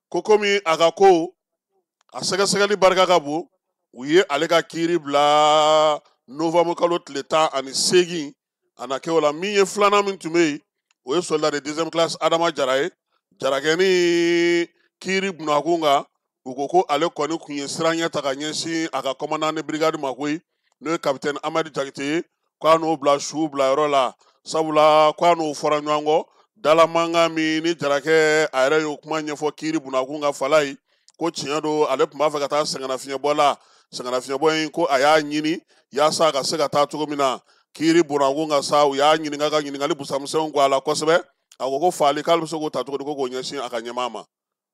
Ko komi a ka ko a sɛgɛsɛgɛli barika ka bon, u ye ale ka kiiri bila novembre kalo tile 18, a na kɛ o la. Min ye filanan min tun bɛ yen, o ye soldat de deuxième classe Adama Jara ye. Jarakɛ ni kiiri bunakun kan, u ko ko ale kɔni tun ye sira ɲɛ ta ka ɲɛsin a ka commandant de brigade ma koyi, n'o ye capitaine Amadu Jakite ye, k'a n'o bila su bilayɔrɔ la, sabula k'a n'o fɔra ɲɔgɔn kɔ dalamankan min ni Jarakɛ a yɛrɛ y'o kuma ɲɛfɔ kiiri bunakun ka fala ye, ko tiɲɛ don, ale tun b'a fɛ ka taa sɛgɛnnafiɲɛbɔ la, sɛgɛnnafiɲɛbɔ in ko a y'a ɲini yaasa a ka se ka taa cogo min na. Kiiri bunakun ka sa, u y'a ɲininka ka ɲininkali busamisɛnw kɔ a la kosɛbɛ. A ko ko faali k'ale bɛ se k'o ta cogo di, ko k'o ɲɛsin a ka ɲɛmaa ma,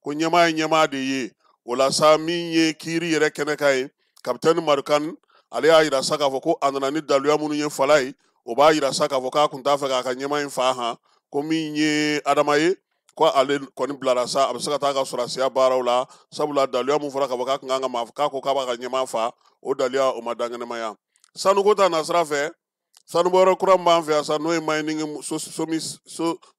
ko ɲɛmaa ye ɲɛmaa de ye. O la sa, min ye kiiri yɛrɛ kɛnɛ kan ye, kapitɛni Marukan ale y'a yira sa k'a fɔ ko a nana ni daluya minnu ye fala ye, o b'a yira sa k'a fɔ k'a kun t'a fɛ k'a ka ɲɛmaa in fa han. Ko min ye Adama ye, ko ale kɔni bilara sa, a bɛ se ka taa a ka sɔrɔdasiya baaraw la, sabula daluya mun fɔra k'a fɔ k'a kun kan ka maa k'a ko k'a b'a ka ɲɛmaa fa, o daluya o ma dankɛnɛmaya. Sanuko ta nasira fɛ, sanubɔyɔrɔ kura min b'an fɛ yan sa, n'o ye mining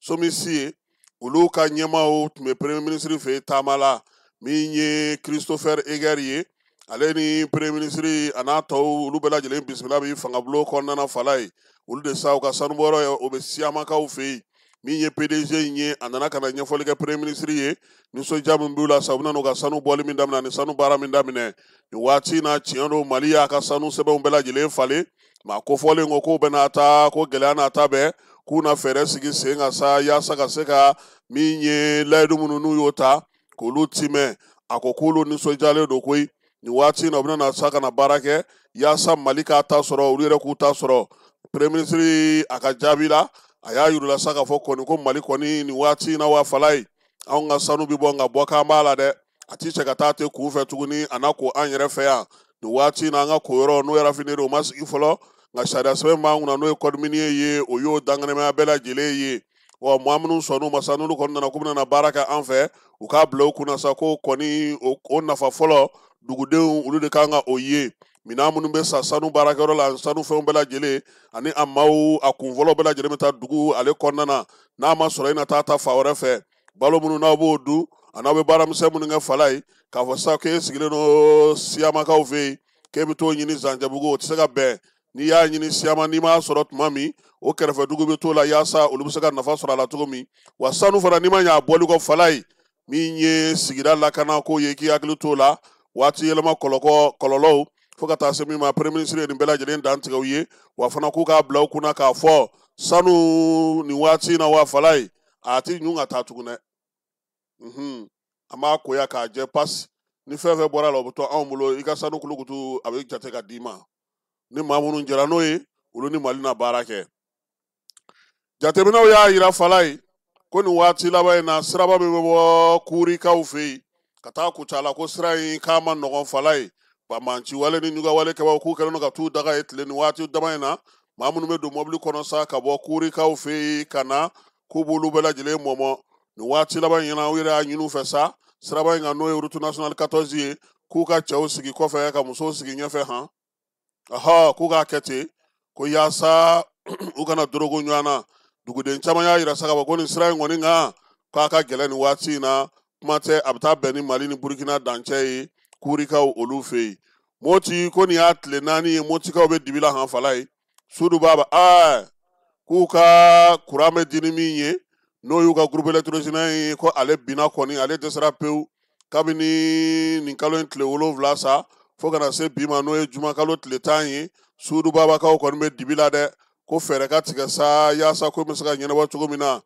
somisi ye, olu ka ɲɛmaaw tun bɛ premier ministre fɛ yen taama la. Min ye Christopher Eger ye, ale ni premier ministre a n'a tɔw, olu bɛɛ lajɛlen bisimila bi fangabulon kɔnɔna na fala ye. Olu de sa, u ka sanubɔyɔrɔ ye, o bɛ Siyamakaw fɛ yen. Min ye PDG in ye, a nana ka na ɲɛfɔli kɛ premier ministre ye, nisɔndiya min b'u la sa, u bɛna n'u ka sanu bɔli min daminɛ ani sanu baara min daminɛ nin waati in na. Tiɲɛ don, Mali y'a ka sanu sɛbɛnw bɛɛ lajɛlen falen, maa kofɔlen ko k'o bɛna taa, ko gɛlɛya n'a ta bɛɛ, k'u na fɛɛrɛ sigi sen kan sa, yaasa ka se ka min ye layidu minnu n'u y'o ta k'olu timɛ. A ko k'olu nisɔndiyalen don koyi nin waati in na, u bɛna na sa ka na baara kɛ yaasa Mali k'a ta sɔrɔ, olu yɛrɛ k'u ta sɔrɔ. Premier ministre a ka jaabi la, a y'a yir'u la sa k'a fɔ kɔni ko Mali kɔni nin waati in na wa fala ye, anw ka sanu bi bɔ, nka bɔ k'an b'a la dɛ, a ti cɛ ka taa ten kun fɛ tuguni, a na ko an yɛrɛ fɛ yan nin waati in na. An ka koyɔrɔ n'o raffinerie o ma sigi fɔlɔ, nka sariya sɛbɛn b'an kunna n'o ye code minier ye, o y'o dankɛnɛmaya bɛɛ lajɛlen ye. Wa maa minnu sɔnn'u ma sa, n'olu kɔni nana k'u bɛna baara kɛ an fɛ, u k'a bila u kunna sa ko kɔni o nafa fɔlɔ dugudenw olu de kan ka o ye. Minɛn minnu bɛ sa sanu baarakɛyɔrɔ la, sanu fɛnw bɛɛ lajɛlen ani a maaw a kunfɔlɔ bɛɛ lajɛlen bɛ taa dugu ale kɔnɔna na. N'a ma sɔrɔ i na taa ta fa wɛrɛ fɛ, balo minnu n'aw b'o dun a n'aw bɛ baaramisɛn minnu kɛ fala ye, k'a fɔ sa k'e sigilen don Siyamakaw fɛ yen k'e bɛ t'o ɲini Zanjɛbugu, o tɛ se ka bɛn. N'i y'a ɲini Siyama, n'i m'a sɔrɔ tuma min, o kɛrɛfɛ dugu bɛ t'o la yaasa olu bɛ se ka nafa sɔrɔ a la cogo min. Wa sanu fana, n'i ma ɲɛ a bɔli kɔ fala ye, min ye sigida lakanako ye, k'i hakili t'o la, waati yɛlɛma kɔlɔlɔw fo ka taa se min ma, premier ministre ye nin bɛɛ lajɛlen dantigɛ u ye. Wa fana k'u k'a bila u kunna k'a fɔ sanu nin waati in na wa fala ye, a ti ɲun ka taa tugun dɛ. An b'a koya k'a jɛ pasi, ni fɛn fɛn bɔra la o bɛ to anw bolo, i ka sanu kulukutu a bɛ jate ka d'i ma. Ni maa minnu jɛra n'o ye, olu ni Mali na baara kɛ. Jateminɛw y'a yira fala ye ko nin waati laban in na, siraba min bɛ bɔ Kurikaw fɛ yen ka taa Kucala, ko sira in k'a ma nɔgɔn fala ye. Banbanci wale ni ɲugawale kɛbaw k'u kɛlen don ka t'u daga ye tile nin waati dama in na. Maa minnu bɛ don mɔbili kɔnɔ sa ka bɔ Kurikaw fɛ yen ka na, k'u b'olu bɛɛ lajɛlen mɔmɔ nin waati laban in na. U yɛrɛ y'a ɲini u fɛ sa, siraba in kan n'o ye route nationale 14 ye, k'u ka cɛw sigi kɔfɛ ka musow sigi ɲɛfɛ han. Aha, k'u k'a kɛ ten ko yaasa u kana dorogo ɲɔgɔn na. Duguden caman y'a yira sa k'a fɔ ko nin sira in kɔni kan k'a ka gɛlɛn nin waati in na, kuma tɛ a bɛ taa bɛn ni Mali ni Burukina dancɛ ye Kurikaw olu fɛ yen. Moti ko nin y'a tile 4 ye, Motikaw bɛ dibi la han fala ye. Sudu b'a aa k'u ka kuran bɛ di ni min ye, n'o y'u ka groupe électrogène ye, ko ale binna kɔni, ale dɛsɛra pewu kabini nin kalo in tile 7 sa fo ka na se bi ma, n'o ye juma kalo tile 10 ye. Sudu babakaw kɔni bɛ dibi la dɛ, ko fɛɛrɛ ka tigɛ sa yaasa ko bɛ se ka ɲɛnabɔ cogo min na.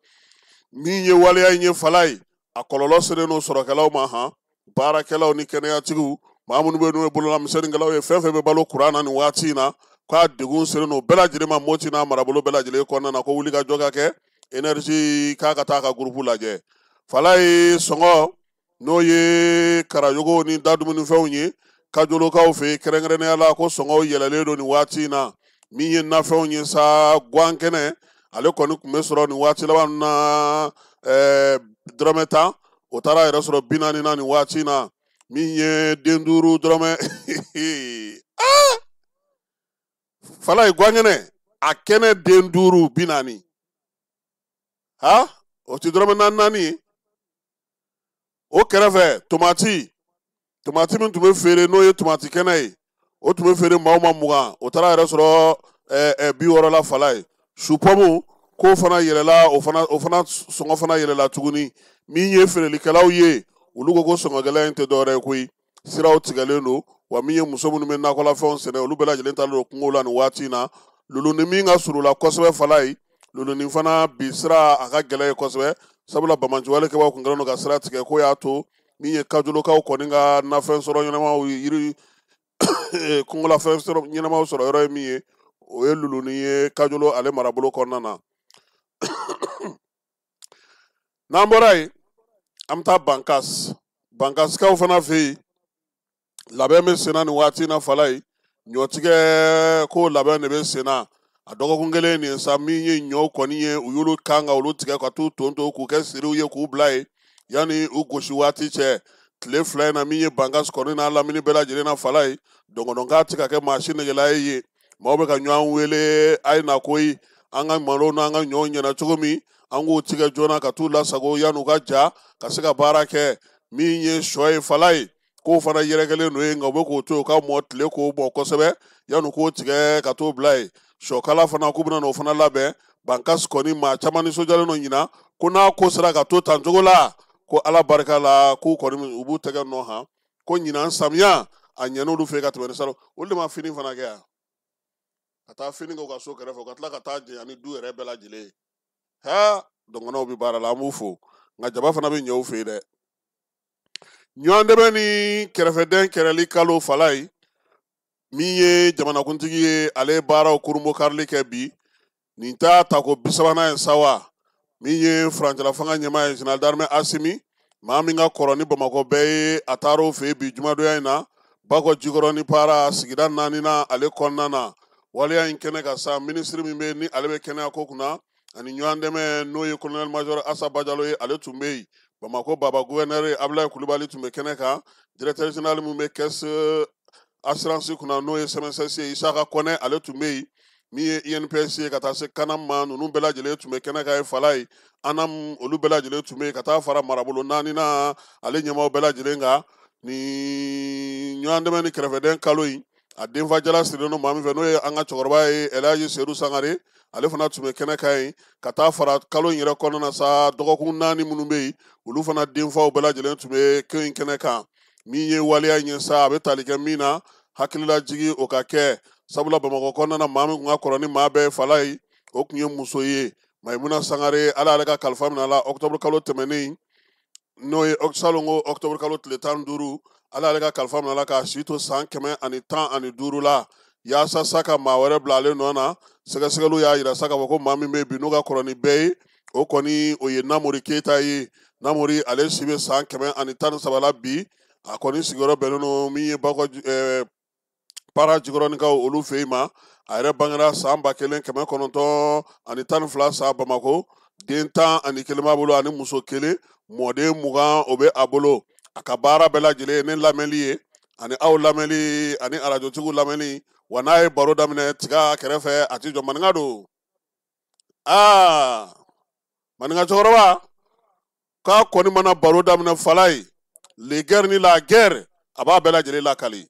Min ye waleya in ye fala ye, a kɔlɔlɔ selen don sɔrɔkɛlaw ma han, baarakɛlaw ni kɛnɛyatigiw, maa minnu bɛ n'o ye bololamisɛnninkɛlaw ye, fɛn fɛn bɛ balo kuran na nin waati in na, k'a degun selen don bɛɛ lajɛlen ma Moti n'a marabolo bɛɛ lajɛlen kɔnɔna na, ko wuli ka jɔ ka kɛ énergie k'a ka taa ka groupe lajɛ. Fala ye sɔngɔ n'o ye karajogo ni dadumunifɛnw ye Kajolokaw fɛ yen kɛrɛnkɛrɛnnenya la, ko sɔngɔw yɛlɛlen don nin waati in na. Min ye nafɛnw ye sa, guwan kɛnɛ ale kɔni tun bɛ sɔrɔ nin waati laban na dɔrɔmɛ 10, O taara yɛrɛ sɔrɔ 40 na nin waati na. Min ye den 5 dɔrɔmɛ fala ye guwankɛnɛ a kɛnɛ den 5 40 ha o ti dɔrɔmɛ 4 ye. O kɛrɛfɛ tomati min tun bɛ feere n'o ye tomati kɛnɛ ye, o tun bɛ feere maaw ma 20, o taara yɛrɛ sɔrɔ 60 la fala ye. Supɔmu k'o fana yɛlɛla, o fana sɔngɔ fana yɛlɛla tuguni. Min ye feerelikɛlaw ye, olu ko ko sɔngɔgɛlɛya in tɛ dɔwɛrɛ ye koyi, siraw tigɛlen don. Wa min ye muso minnu bɛ nakɔlafɛnw sɛnɛ, olu bɛɛ lajɛlen taalen don kungo la nin waati in na. Luluni min ka surun la kosɛbɛ fala ye, luluni fana bi sira a ka gɛlɛn ye kosɛbɛ, sabula bamaciwale kɛbaaw kun kɛlen don ka sira tigɛ, k'o y'a to min ye kajolokaw kɔni ka nafɛn sɔrɔ ɲɛnamaw yiri kungolafɛn sɔrɔ ɲɛnamaw sɔrɔ yɔrɔ ye min ye, o ye luluni ye kajolo ale marabolo kɔnɔna na. N'an bɔra yen, an bɛ taa Bankas. Bankasikaw fana fɛ yen, labɛn bɛ senna nin waati in na fala ye. Ɲɔtigɛ ko labɛn de bɛ senna. A dɔgɔkun kelen nin sa, min ye ɲɔw kɔni ye, u y'olu kan ka olu tigɛ ka t'u ton k'u kɛ siriw ye k'u bila yen yanni u gosi waati cɛ. Tile 2 in na, min ye Bankas kɔni n'a lamini bɛɛ lajɛlen na fala ye, dɔngɔdɔnkan tɛ ka kɛ maa si negela ye yen. Maaw bɛ ka ɲɔgɔn wele, a ye na koyi, an ka malo n'an ka ɲɔw ɲɛna cogo min, an k'u tigɛ joona ka t'u lasago yan'u ka ja ka se ka baara kɛ. Min ye sɔ ye fala ye, k'o fana yɛrɛkɛlen don yen, nka u bɛ k'o to yen u ka mɔ tile k'o bɔ kosɛbɛ yan'u k'o tigɛ ka t'o bila yen. Sɔkala fana k'u bɛna n'o fana labɛn. Bankas kɔni maa caman nisɔndiyalen don ɲinan, ko n'a ko sera ka to tan cogo la, ko ala barika la, k'u kɔni u b'u tɛgɛ nɔ han, ko ɲinan samiya a ɲɛn'olu fɛ ka tɛmɛ ni salon. Olu de ma fini fana kɛ yan, ka taa fini kɛ u ka so kɛrɛfɛ, u ka tila ka taa janya ni du yɛrɛ bɛɛ lajɛlen ye. Ha, dɔngɔnɔw bɛ baara la, an b'u fo, nka jaba fana bɛ ɲɛ u fɛ yen dɛ. Ɲɔgɔn dɛmɛ ni kɛrɛfɛdɛn kɛrɛli kalo fala ye, min ye jamanakuntigi ye, ale ye baaraw kurunbo karili kɛ bi. Nin t'a tako 30nan ye sa wa. Min ye furancɛla fanga ɲɛmaa ye, général d'armée Asimi, maa min ka kɔrɔ ni Bamakɔ bɛɛ ye, a taar'o fɛ yen bi jumadonya in na, Bakɔ Jikɔrɔni para sigida 4nan ale kɔnɔna na. Waleya in kɛnɛ kan sa, minisiri min bɛ ni ale bɛ kɛnɛya ko kunna ani ɲɔgɔn dɛmɛ, n'o ye colonel major Asa Bajalo ye, ale tun bɛ yen. Bamakɔ baba gouverneur Abdoulaye Kulubali tun bɛ kɛnɛ kan. Directeur général min bɛ caisse assurance kunna, n'o ye CMSS ye, Isaka Kɔnɛ, ale tun bɛ yen. Min ye INPS ye, ka taa se Kanam ma, ninnu bɛɛ lajɛlen tun bɛ kɛnɛ kan ye fala ye. ANAM olu bɛɛ lajɛlen tun bɛ yen, ka taa fara marabolo 4nan ale ɲɛmaaw bɛɛ lajɛlen kan. Ni ɲɔgɔn dɛmɛ ni kɛrɛfɛdɛn kalo in, a denfajala sirilen don maa min fɛ, n'o ye an ka cɛkɔrɔba ye Elhaji Seydou Sangare, ale fana tun bɛ kɛnɛ kan yen. Ka taa fara kalo in yɛrɛ kɔnɔna na sa, dɔgɔkun 4 minnu bɛ yen, olu fana denfaw bɛɛ lajɛlen tun bɛ ko in kɛnɛ kan. Min ye waleya in ye sa, a bɛ tali kɛ min na, hakililajigi o ka kɛ, sabula Bamakɔ kɔnɔna na, maa min tun ka kɔrɔ ni maa bɛɛ ye fala ye, o tun ye muso ye, Mayimuna Sangare. Ala y'ale ka kalifa minɛ a la octobre kalo tɛmɛnen, n'o ye salon ko octobre kalo tile 15, ala y'ale ka kalifa minɛ a la k'a si to san 115 la. Yaasa sa ka maa wɛrɛ bila ale nɔ na, sɛgɛsɛgɛliw y'a yira sa k'a fɔ ko maa min bɛ bi n'o ka kɔrɔ ni bɛɛ ye, o kɔni o ye Namori Keyita ye. Namori ale si bɛ san 113 la bi. A kɔni sigiyɔrɔ bɛnnen don min ye Bakɔ para Jikɔrɔnikaw olu fɛ yen ma. A yɛrɛ bangera san 1912 san Bamakɔ. Den 11 b'a bolo ani muso 1, mɔden 20 o bɛ a bolo. A ka baara bɛɛ lajɛlen ye ne lamɛnli ye, ani aw lamɛnli, ani arajotigiw lamɛnli. Wa n'a ye baro daminɛ tiga kɛrɛfɛ, a ti jɔ. Maninka don, aa maninka cɛkɔrɔba k'a kɔni mana baro daminɛ fala ye, le guerre ni la guerre, a b'a bɛɛ lajɛlen lakali.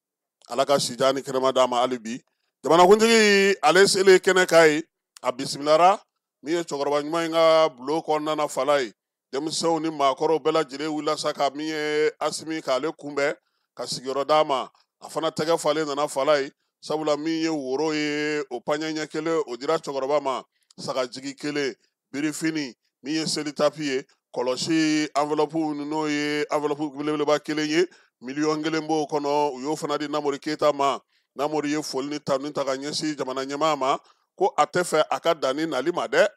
Ala ka sijan ni kɛnɛma d'a ma hali bi. Jamanakuntigi ale selen kɛnɛ kan ye, a bisimilara min ye cɛkɔrɔba ɲuman in ka bulon kɔnɔna na fala ye. Denmisɛnw ni maakɔrɔw bɛɛ lajɛlen wulila sa ka min ye Asimi k'ale kunbɛn ka sigiyɔrɔ d'a ma. A fana tɛgɛ falen nana fala ye, sabula min ye woro ye, o paɲɛ ɲɛ 1 o dira cɛkɔrɔba ma, sagajigi 1, birifini, min ye seli tapi ye, kɔlɔsi enveloppe n'o ye enveloppe belebeleba 1 ye, 1 000 000 b'o kɔnɔ, u y'o fana di Namori Keyita ma. Namori ye foli ni tanu ta ka ɲɛsin jamana ɲɛmaa ma, ko a tɛ fɛ a ka dan ni nali ma dɛ,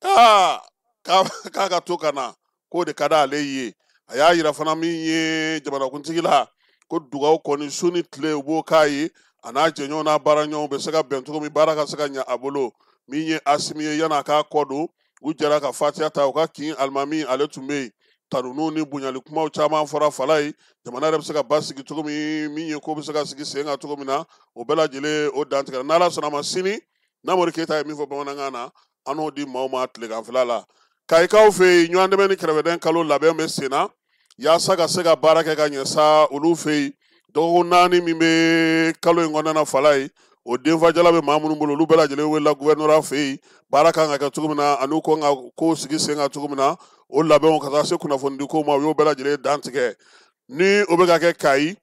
aa k'a ka to ka na, k'o de ka d'ale ye. A y'a yira fana min ye jamanakuntigi la, ko dugawu kɔni su ni tile u b'o k'a ye, a n'a jɛɲɔgɔnw n'a baaraɲɔgɔnw bɛ se ka bɛn cogo min, baara ka se ka ɲɛ a bolo. Min ye Asimi ye, yan'a k'a kɔ don, u jɛra ka fatiya ta u ka kin alimami, ale tun bɛ yen. Tanuniw ni bonyali kumaw caman fɔra Falaye. Jamana yɛrɛ bɛ se ka basigi cogo min, min ye ko bɛ se ka sigi sen kan cogo min na, o bɛɛ lajɛlen o dantigɛra. N'Ala sɔnna ma, sini Namori Keyita ye min fɔ bamanankan na, an n'o di maaw ma tileganfɛla la. Kayikaw fɛ yen, ɲɔgɔn dɛmɛ ni kɛrɛfɛdɛn kalo labɛn bɛ sen na yaasa ka se ka baara kɛ ka ɲɛ sa olu fɛ yen. Dɔgɔkun 4 min bɛ kalo in kɔnɔna na Falaye, o denfajala bɛ maa minnu bolo, olu bɛɛ lajɛlen welela gouvernorat fɛ yen. Baara kan ka kɛ cogo min na ani u kan ka kow sigi sen kan cogo min na, o labɛnw ka taa se kunnafonidiko ma, u y'o bɛɛ lajɛlen dantigɛ. Ni o bɛ ka kɛ Kayi,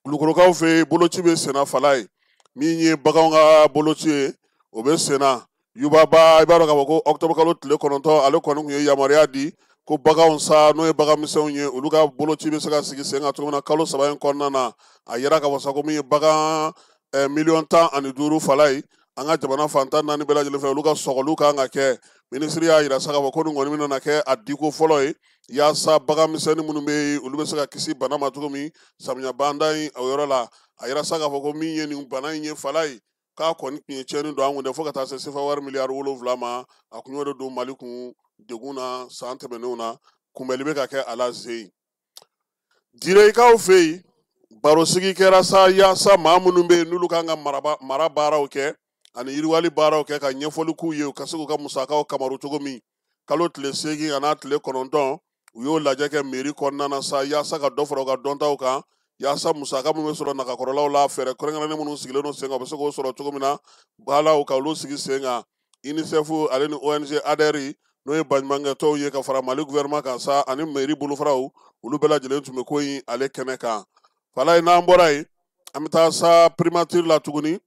Kulukorokaw fɛ yen, boloci bɛ senna Falaye. Min ye baganw ka boloci ye, o bɛ senna. Yubaba, i b'a dɔn k'a fɔ ko octobre kalo tile 9, ale kɔni tun ye yamaruya di ko baganw sa, n'o ye bagan misɛnw ye, olu ka boloci bɛ se ka sigi sen kan cogo min na kalo 3 in kɔnɔna na. A yira k'a fɔ sa ko min ye bagan 15 miliyɔn Falaye, an ka jamana fan 14 bɛɛ lajɛlen fɛ, olu ka sɔgɔliw kan ka kɛ. Minisiri y'a yira sa k'a fɔ ko nin kɔni bɛna kɛ a diko fɔlɔ ye, yaasa bagan misɛnnin minnu bɛ yen, olu bɛ se ka kisi bana ma cogo min samiya banda in o yɔrɔ la. A yira sa k'a fɔ ko min ye nin bana in ye Falaye, k'a kɔni tun ye tiɲɛni don an kun dɛ, fo ka taa se sefa wari miliyari 7 ma. A kun y'o de don Mali kun degun na san tɛmɛnenw na. Kunbɛli bɛ ka kɛ a la zen. Direyikaw fɛ yen, barosigi kɛra sa yaasa maa minnu bɛ yen n'olu kan ka mara baaraw kɛ ani yiriwali baaraw kɛ, ka ɲɛfɔli k'u ye, u ka se k'u ka musakaw kamaru cogo min. Kalo tile 8 an'a tile 9, u y'o lajɛ kɛ mairie kɔnɔna na sa, yaasa ka dɔ fara u ka dɔntaw kan, yaasa musaka minnu bɛ sɔrɔ nagakɔrɔlaw la, fɛɛrɛ kɛrɛnkɛrɛnnen minnu sigilen don sen kan, u bɛ se k'o sɔrɔ cogo min na, baalaw ka olu sigi sen kan. UNICEF ale ni ONG ADER, n'o ye baɲumankɛtɔnw ye, ka fara Mali gouvernement kan sa ani mairie bolofaraw, olu bɛɛ lajɛlen tun bɛ ko in ale kɛnɛ kan Falaye. N'an bɔra yen, an bɛ taa sa primature la tuguni.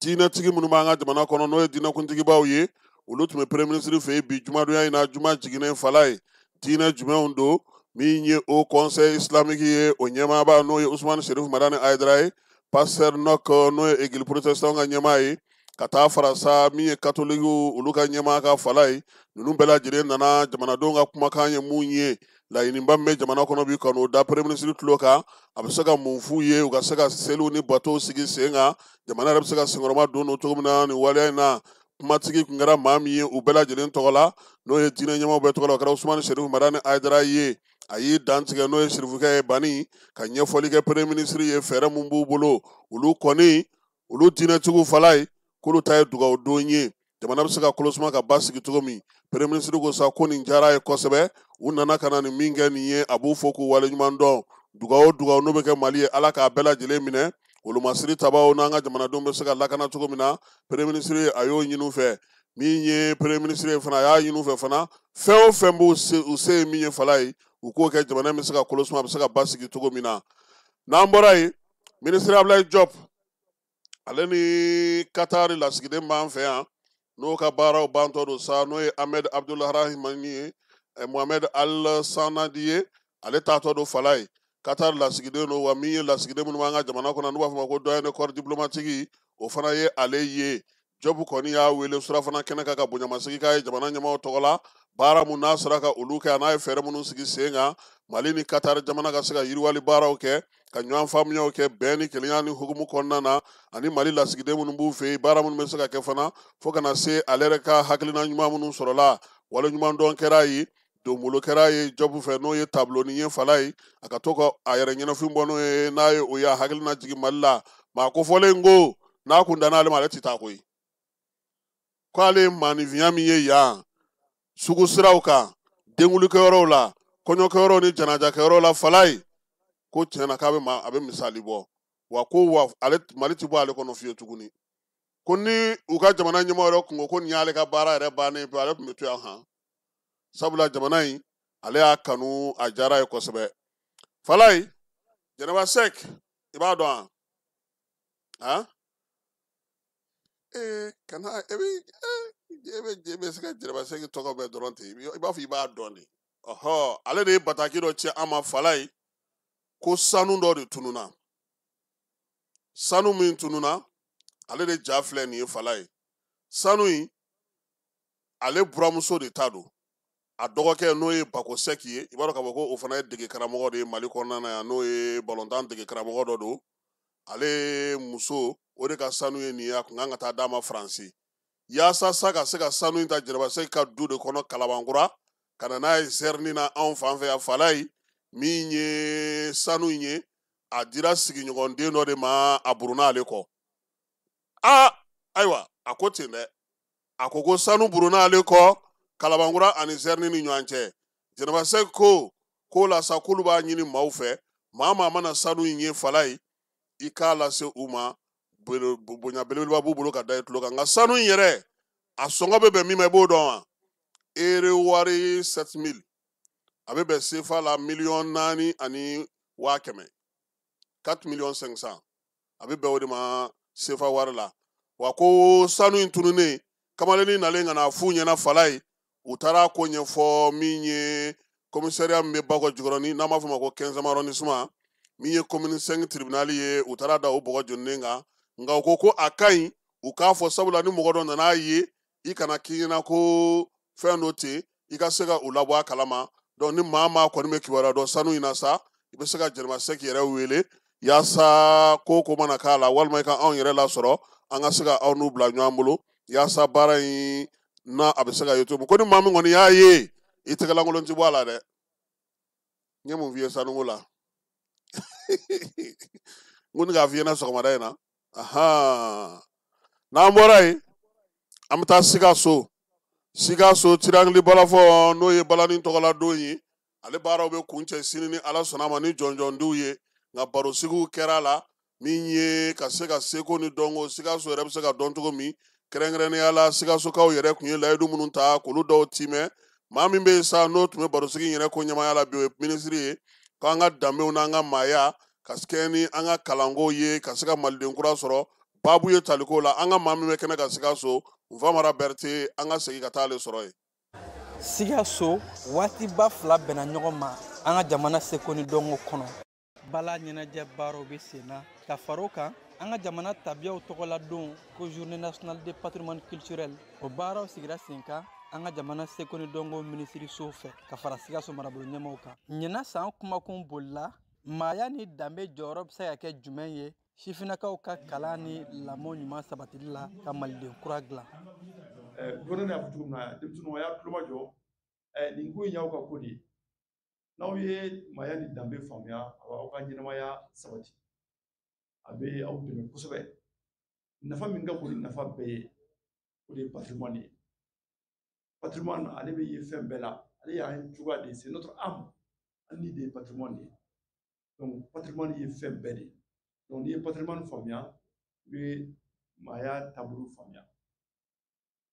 Diinɛtigi minnu b'an ka jamana kɔnɔ, n'o ye diinɛkuntigibaw ye, olu tun bɛ premier ministre fɛ yen bi jumadonya in na, juma jiginnen Falaye. Diinɛ jumɛnw don? Min ye Haut Conseil islamique ye, o ɲɛmaaba n'o ye Usumani Serif Madani Hayidara ye, pasteur Nok, n'o ye église protestant ka ɲɛmaa ye, ka taa fara sa min ye katolikiw olu ka ɲɛmaa ka Falaye. Ninnu bɛɛ lajɛlen nana jamanadenw ka kumakan ye mun ye, laɲiniba min bɛ jamana kɔnɔ bi, ka n'o da premier ministre tulo kan, a bɛ se ka mun f'u ye, u ka se ka seliw ni batow sigi sen kan, jamana yɛrɛ bɛ se ka senkɔrɔma don cogo min na nin waleya in na. Kumatigi tun kɛra maa min ye u bɛɛ lajɛlen tɔgɔ la, n'o ye diinɛ ɲɛmaaw bɛɛ tɔgɔ la, o kɛra Usumani Serif Madani Hayidara ye. A y'i dantigɛ, n'o ye Sirifukɛ ye bani, ka ɲɛfɔli kɛ premier ministre ye fɛɛrɛ mun b'u bolo. Olu kɔni, olu diinɛtigiw Falaye, k'olu ta ye dugawu don ye, jamana bɛ se ka kolosuma ka basigi cogo min. Premier ministre ko sa ko nin diyara ye kosɛbɛ. U nana ka na nin min kɛ nin ye, a b'u fo k'u waleɲuman dɔn. Dugawu o dugawu n'o bɛ kɛ Mali ye, Ala k'a bɛɛ lajɛlen minɛ. Wolomasiri tabaw n'an ka jamanadenw bɛ se ka lakana cogo min na, premier ministre a y'o ɲini u fɛ. Min ye premier ministre ye fana, a y'a ɲini u fɛ fana, fɛn o fɛn b'u se, u se ye min ye Falaye, u k'o kɛ, jamana bɛ se ka kolosuma, a bɛ se ka basigi cogo min na. N'an bɔra yen, ministre Ablaye Diop, ale ni Katari lasigiden b'an fɛ yan, n'o ka baaraw bantɔ don sa, n'o ye Ahmed Abdulrahman ye, Mohamed Al Sanadi ye, ale taatɔ don Falaye. Qatar lasigiden don wa. Min ye lasigiden minnu b'an ka jamana kɔnɔ, n'u b'a fɔ ma ko doyen de corps diplomatique, o fana ye ale ye. Diop kɔni y'a wele surafana kɛnɛ kan ka bonyamasigi k'a ye jamana ɲɛmaaw tɔgɔ la, baara mun n'a sera ka olu kɛ, a n'a ye fɛɛrɛ minnu sigi sen kan, Mali ni Qatar jamana ka se ka yiriwali baaraw kɛ, ka ɲɔgɔn faamuyaw kɛ bɛn ni kelenya ni hukumu kɔnɔna na, ani Mali lasigiden minnu b'u fɛ yen, baara minnu bɛ se ka kɛ fana, fo kana se ale yɛrɛ ka hakilina ɲuman minnu sɔrɔla. Waleɲuman dɔn kɛra ye, donbolo kɛra ye Diop fɛ, n'o ye tableau ye Falaye, a ka to ka a yɛrɛ ɲɛnafin bɔ n'o ye, n'a ye o ye a hakilina jigin Mali la. Maa kofɔlen ko n'a kun danna ale ma, ale tɛ taa koyi. Ko ale ye maaninfinya min ye yan sugu siraw kan, denkulikɛyɔrɔw la, kɔɲɔkɛyɔrɔw ni janajakɛyɔrɔw la Falaye, ko tiɲɛna k'a bɛ ma a bɛ misali bɔ wa. Ko wa ale Mali ti bɔ ale kɔnɔ fiyewu tuguni. Ko ni u ka jamana ɲɛmɔgɔ yɛrɛ kun ko ko nin y'ale ka baara yɛrɛ bannen pewu, ale tun bɛ to yan han, sabula jamana in ale y'a kanu, a diyara ye kosɛbɛ Falaye. Jɛnɛba Sɛk, i b'a dɔn wa? Han, ee, kana e bɛ e bɛ se ka Jɛnɛba Sɛki tɔgɔ bɛɛ dɔrɔn ten, i b'a fɔ i b'a dɔn de. Ɔhɔ, ale de ye bataki dɔ ci an ma Falaye, ko sanu dɔ de tununa. Sanu min tununa, ale de ja filɛ nin ye Falaye. Sanu in, ale buramuso de ta don, a dɔgɔkɛ, n'o ye Bako Sɛki ye. I b'a dɔn k'a fɔ ko o fana ye dege karamɔgɔ de ye Mali kɔnɔna na yan, n'o ye balontan dege karamɔgɔ dɔ don. Ale muso o de ka sanu ye nin ye. A kun kan ka taa d'a ma Faransi, yaasa sa ka se ka sanu in ta Jɛnɛba Sɛki ka du de kɔnɔ Kalabankura, ka na n'a ye Zɛrini na anw fan fɛ yan Falayi. Min ye sanu in ye, a dira sigiɲɔgɔnden dɔ de ma, a burunna ale kɔ. Aa, ayiwa, a ko ten dɛ, a ko ko sanu burunna ale kɔ Kalabankura ani Zɛrini ni ɲɔgɔn cɛ. Jɛnɛba Sɛki ko k'o la sa, k'olu b'a ɲini maaw fɛ, maa maa mana sanu in ye Falayi, i k'a lase u ma, bonya belebeleba b'u bolo ka da i tulo kan. Nka sanu in yɛrɛ a sɔngɔ bɛ bɛn min ma, i b'o dɔn wa? Ere wari 7000, a bɛ bɛn sefa la 4,4 millions, 4 millions 500, a bɛ bɛn o de ma sefa wari la. Wa ko sanu in tununnen, kamalennin nalen ka na f'u ɲɛna Falayi, u taara ko ɲɛfɔ min ye commissariat min bɛ Bakɔ Jikɔrɔni, n'an b'a fɔ o ma ko 15e arrondissement, min ye commune 5 tribunal ye, u taara da o bɔgɔ joninen kan. Nka u ko ko a ka ɲi u k'a fɔ, sabula ni mɔgɔ dɔ nana ye, i kana k'i ɲɛna ko fɛn dɔ ten, i ka se ka u labɔ a kalama. Donc ni maa maa kɔni bɛ kibaruya dɔn sanu in na sa, i bɛ se ka Jɛnɛba Sɛki yɛrɛ wele yaasa ko ko mana k'a la, walima i ka anw yɛrɛ lasɔrɔ, an ka se ka aw n'u bila ɲɔgɔn bolo yaasa baara in n'a a bɛ se ka ye cogo min. Ko ni maa min kɔni y'a ye, i tɛgɛlankolon ti bɔ a la dɛ. N ye mun f'i ye sanuko la? N ko ni k'a f'i ɲɛna sɔgɔmada in na. Ahan, n'an bɔra yen, an bɛ taa Sikaso. Sikaso Triangle balafɔ, n'o ye balani tɔgɔla don ye, ale baaraw bɛ kuncɛ sini ni Ala sɔnna ma ni jɔnjɔndiw ye. Nka barosigiw kɛra a la, min ye ka se ka seko ni dɔnko Sikaso yɛrɛ bɛ se ka dɔn cogo min, kɛrɛnkɛrɛnnenya la Sikasokaw yɛrɛ tun ye layidu minnu ta k'olu dɔw timɛ. Maa min bɛ yen sa, n'o tun bɛ barosigi in yɛrɛ ko ɲɛmaaya la bi, o ye minisiri ye, k'an ka danbew n'an ka maaya ka kɛ ni an ka kalanko ye, ka se ka maliden kura sɔrɔ. Baabu ye taliko la, an ka maa min bɛ kɛnɛ ka Sikaso, Nfamara Berete, an ka segin ka taa ale sɔrɔ yen. Sikaso waatiba fila bɛnna ɲɔgɔn ma an ka jamana seko ni dɔnko kɔnɔ. Bala ɲɛnajɛ baaraw bɛ sen na, ka fara o kan, an ka jamana tabiyaw tɔgɔla don ko Journée nationale de patrimoine culturel, o baaraw sigira sen kan an ka jamana seko ni dɔnko minisiriso fɛ, ka fara Sikaso marabolo ɲɛmaw kan. Ɲinan san kumakun bolila maaya ni danbe jɔyɔrɔ bɛ se ka kɛ jumɛn ye sifinnakaw ka kalan ni lamɔ ɲuman sabatili la ka maliden kura dilan. Gouverneur y'a fɔ cogo min na, denmisɛnninw, a y'a tulomajɔ, nin ko in y'aw ka ko de ye. N'aw ye maaya ni danbe faamuya, a b'aw ka ɲɛnamaya sabati, a bɛ aw dɛmɛ kosɛbɛ. Nafa min ka bon ni nafa bɛɛ ye, o de ye patrimoine ye. Patrimoine, ale bɛ ye fɛn bɛɛ la, ale y'an cogoya de ye, c'est notre âme, an ni de ye patrimoine ye. Donc patrimoine ye fɛn bɛɛ de ye. Donc n'i ye patrimoine faamuya, i bɛ maaya taabolo faamuya.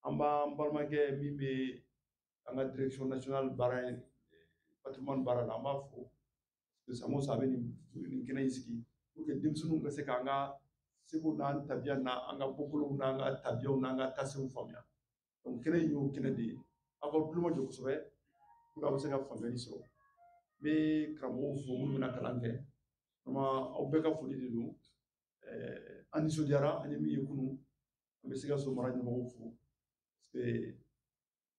An b'an balimakɛ min bɛ an ka direction nationale baara in, patrimoine baara la, an b'a fo parce que san o san a bɛ nin kɛnɛ in sigi pour que denmisɛnninw ka se k'an ka seko n'an tabiya n'an ka bɔkolow n'an ka tabiyaw n'an ka taasenw faamuya. Donc kɛnɛ in y'o kɛnɛ de ye. Aw ka tulomajɔ kosɛbɛ pour que aw bɛ se ka faamuyali sɔrɔ. N bɛ karamɔgɔw fo minnu bɛna kalan kɛ. Vraiment, aw bɛɛ ka foli de don. An nisɔndiyara, an ye min ye kunun. An bɛ Sikaso mara ɲɛmɔgɔw fo parce que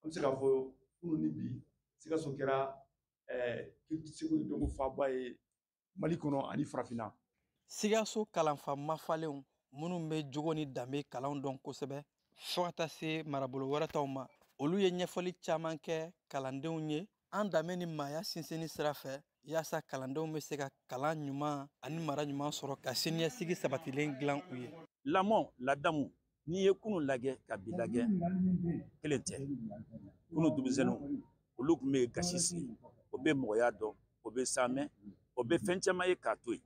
an bɛ se k'a fɔ kunun ni bi, Sikaso kɛra seko ni dɔnko faaba ye Mali kɔnɔ ani farafinna. Sikaso kalanfa mafalenw minnu bɛ jogo ni danbe kalanw dɔn kosɛbɛ, fo ka taa se marabolo wɛrɛ taw ma, olu ye ɲɛfɔli caman kɛ kalandenw ye an danbe ni maaya sinsinni sira fɛ, yaasa kalandenw bɛ se ka kalan ɲuman ani mara ɲuman sɔrɔ ka siniɲɛsigi sabatilen dilan u ye. Lamɔ, ladamu, n'i ye kunun lajɛ ka bi lajɛ, kelen tɛ. Kunun denmisɛnninw, olu tun bɛ gasi sigi, o bɛ mɔgɔya dɔn, o bɛ samɛ, o bɛ fɛn caman ye k'a to yen.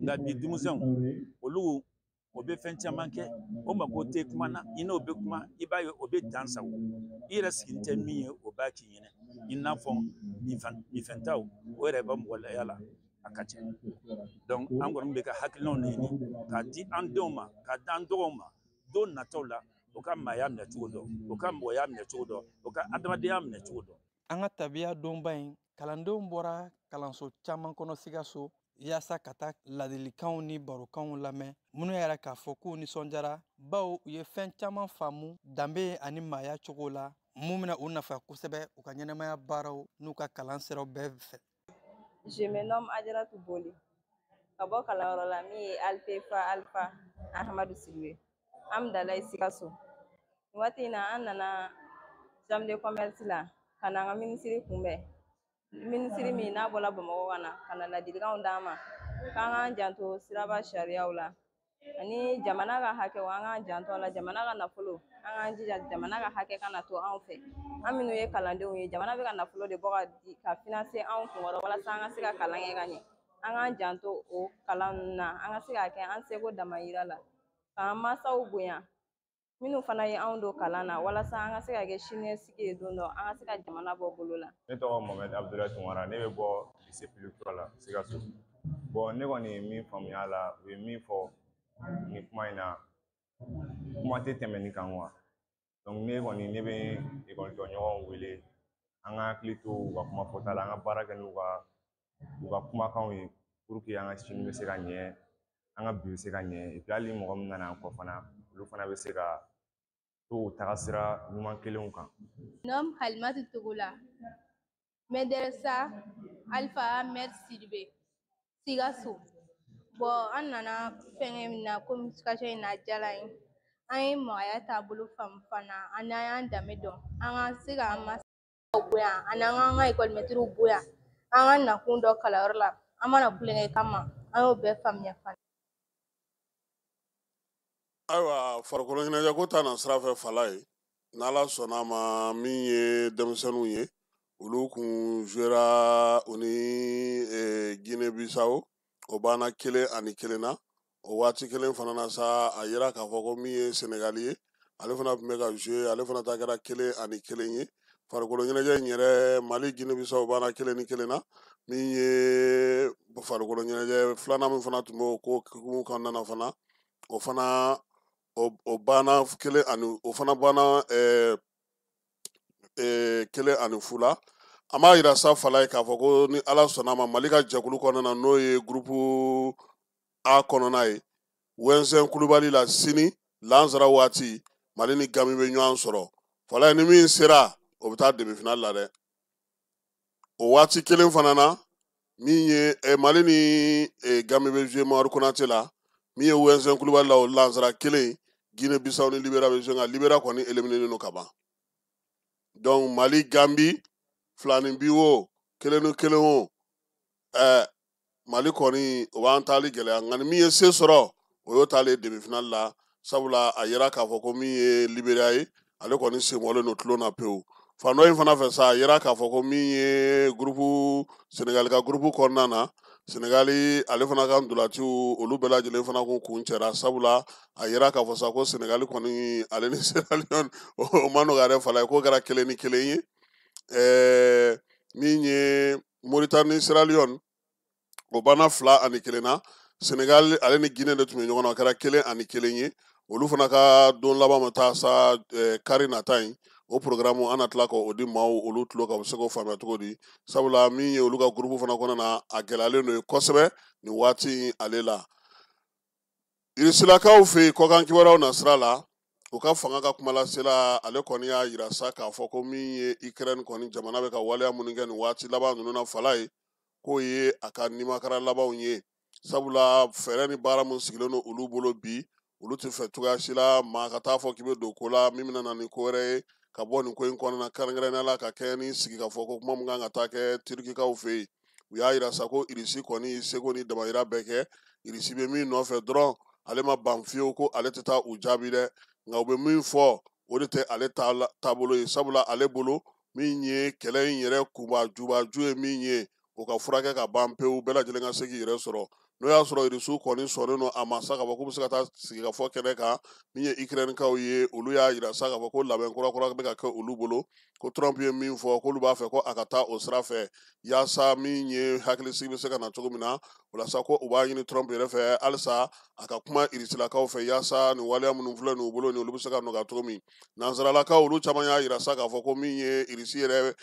Nka bi denmisɛnw, olu o bɛ fɛn caman kɛ, o mako tɛ kuma na. I n'o bɛ kuma, i b'a ye o bɛ dan sago, i yɛrɛ sigilen tɛ min ye, o b'a k'i ɲɛnɛ, i n'a fɔ minfɛntaw, o yɛrɛ bɛ mɔgɔ laya la, a ka ca. Donc an kɔni bɛ ka hakilinaw de ɲini k'a di an denw ma, k'a di an dɔgɔw ma don nataw la, o ka maaya minɛ cogo dɔn, o ka mɔgɔya minɛ cogo dɔn, o ka adamadenya minɛ cogo dɔn. An ka tabiya donba in, kalandenw bɔra kalanso caman kɔnɔ Sikaso yaasa ka taa ladilikanw ni barokanw lamɛn, minnu yɛrɛ k'a fɔ k'u nisɔndiyara, bawo u ye fɛn caman faamu danbe ani maaya cogo la, mun bɛna u nafa kosɛbɛ u ka ɲɛnamaya baaraw n'u ka kalan siraw bɛɛ fɛ. Je me nomme Adjaratou Boli, ka bɔ kalanyɔrɔ la min ye Alpefa Alpha Ahamadu Sidibe, Amdalayi, Sikaso. Nin waati in na, an nana chambre de commerce la. ka na an ka minisiri kunbɛn, minisiri min n'a bɔla Bamakɔ ka na ladilikanw d'an ma k'an k'an janto siraba sariyaw la ani jamana ka hakɛw, an k'an janto a la, jamana ka nafolo, an k'an jija jamana ka hakɛ kana to anw fɛ. An minnu ye kalandenw ye, jamana bɛ ka nafolo de bɔ ka di ka financer anw kunkɔrɔ walasa an ka se ka kalan kɛ ka ɲɛ. An k'an janto o kalan ninnu na, an ka se k'a kɛ an seko damayira la, k'an mansaw bonya minnu fana ye anw don kalan na, walasa an ka se ka kɛ siniɲɛsigi ye don dɔ, an ka se ka jamana bɔ bolo la. Ne tɔgɔ Mohamed Abdoulaye Tunkara, ne bɛ bɔ lycée public kura la Sikaso. Bon, ne kɔni ye min faamuya a la, u ye min fɔ nin kuma in na, kuma tɛ tɛmɛ nin kan quoi. Donc ne kɔni ne bɛ ekɔli ɲɔgɔnw wele, an ka hakili to u ka kuma fɔta la, an ka baara kɛ n'u ka kumakanw ye pour que an ka sini bɛ se ka ɲɛ, an ka bi bɛ se ka ɲɛ, et puis hali mɔgɔ min nana an kɔ fana, olu fana bɛ se ka to o tagasira ɲuman kelenw kan. Nomme Halimatu Togola, Medersa Alpha Ahmed Sidibe, Sikaso. Bon, an nana fɛnkɛ min na communication in na diyara n ye. An ye mɔgɔya taabolo faamu fana, ani an y'an danbe dɔn, an ka se k'an mansaw bonya, ani an k'an ka ekɔlimɛtiriw bonya, an ka nakun dɔn kalanyɔrɔ la, an mana kulonkɛ kama, an y'o bɛɛ faamuya fana. Ayiwa, farikolo ɲɛnajɛ ko ta na sira fɛ fala ye, n'Ala sɔnna a ma, min ye denmisɛnninw ye, olu kun jouera u ni Guinée Bissau, o banna 1-1 na. O waati kelen fana na sa, a yira k'a fɔ ko min ye Senegali ye, ale fana tun bɛ ka jouer, ale fana ta kɛra 1-1 ye. Farikolo ɲɛnajɛ in yɛrɛ, Mali Guinée Bissau banna 1-1 na. Min ye farikolo ɲɛnajɛ filanan min fana tun b'o ko hukumu kɔnɔna na fana, o fana o banna kelen ani o fana banna 1-0 la. An b'a yira sa fala ye k'a fɔ ko ni Ala sɔnna a ma, Mali ka jɛkulu kɔnɔna na, n'o ye groupe A kɔnɔna ye, Wɛnsɛn Kulubali la sini lansara waati, Mali ni Gambie bɛ ɲɔgɔn sɔrɔ. Fala ye, ni min sera, o bɛ taa demi-finale la dɛ. O waati kelen fana na, min ye Mali ni Gambie bɛ jouer Mamadu Konate la, min ye Wɛnsɛn Kulubali la, o lansara kelen, Guinée Bissau ni Libéria bɛ jouer, nka Libéria kɔni éliminé don ka ban. Donc Mali Gambie 2 ni bi o 1-1 o, Mali kɔni o b'an taali gɛlɛya, nka ni min ye se sɔrɔ, o y'o taalen demi-finale la, sabula a yira k'a fɔ ko min ye Libéria ye, ale kɔni senbɔlen don tulon na pewu. Fan dɔ in fana fɛ sa, a yira k'a fɔ ko min ye groupe Senegali ka groupe kɔnɔna na, Senegali ale fana ka ntolaciw, olu bɛɛ lajɛlen fana kun cɛra, sabula a yira k'a fɔ sa ko Senegali kɔni ale ni Sierra Leone, o ma nɔgɔya dɛ fala ye, k'o kɛra 1-1 ye. Min ye Mauritanie ni Sierra Leone, o banna 2-1 na. Senegal ale ni Guinée de tun bɛ ɲɔgɔn na, o kɛra 1-1 ye. Olu fana ka don laban ma taa sa kari nata in, o programme an na tila k'o di maaw olu tulo kan, u bɛ se k'o faamuya cogo di, sabula min ye olu ka groupe fana kɔnɔna na, a gɛlɛyalen don yen kosɛbɛ nin waati in ale la. Irisilakaw fɛ yen, kɔkan kibaruyaw na sira la, u ka fanga ka kumalasela, ale kɔni y'a yira sa k'a fɔ ko min ye Ukraine kɔni jamana bɛ ka waleya minnu kɛ nin waati laban ninnu na fala ye, k'o ye a ka nimakara labanw ye, sabula fɛɛrɛ ni baara min sigilen don olu bolo bi, olu tɛ fɛ cogoya si la maa ka taa fɔ k'i bɛ don ko la min bɛna na ni ko wɛrɛ ye ka bɔ nin ko in kɔnɔna na, kɛrɛnkɛrɛnnenya la ka kɛɲɛ ni sigikafɔ ko kuma min kan ka taa kɛ Turikikaw fɛ yen. U y'a yira sa ko Irisi kɔni seko ni damayira bɛɛ kɛ, Irisi bɛ min nɔfɛ dɔrɔn, ale ma ban fiyewu ko ale tɛ taa u jaabi dɛ, nka u bɛ min fɔ, o de tɛ ale taabolo ye, sabula ale bolo min ye kɛlɛ in yɛrɛ kunba jubaju ye min ye, o ka furakɛ ka ban pewu, bɛɛ lajɛlen ka se k'i yɛrɛ sɔrɔ. N'o y'a sɔrɔ Irisiw kɔni sɔnnen don a ma sa k'a fɔ k'u bɛ se ka taa sigikafɔ kɛnɛ kan, min ye Ukrainekaw ye, olu y'a yira sa k'a fɔ ko labɛn kura kura bɛ ka kɛ olu bolo, ko Trump ye min fɔ, k'olu b'a fɛ ko a ka taa o sira fɛ yaasa min ye hakilisigi bɛ se ka na cogo min na. O la sa, ko u b'a ɲini Trump yɛrɛ fɛ halisa a ka kuma Irisilakaw fɛ yaasa nin waleya minnu filɛ nin u bolo nin, olu bɛ se ka nɔgɔya cogo min. Nansaralakaw olu caman y'a yira sa k'a fɔ ko min ye Irisi yɛrɛ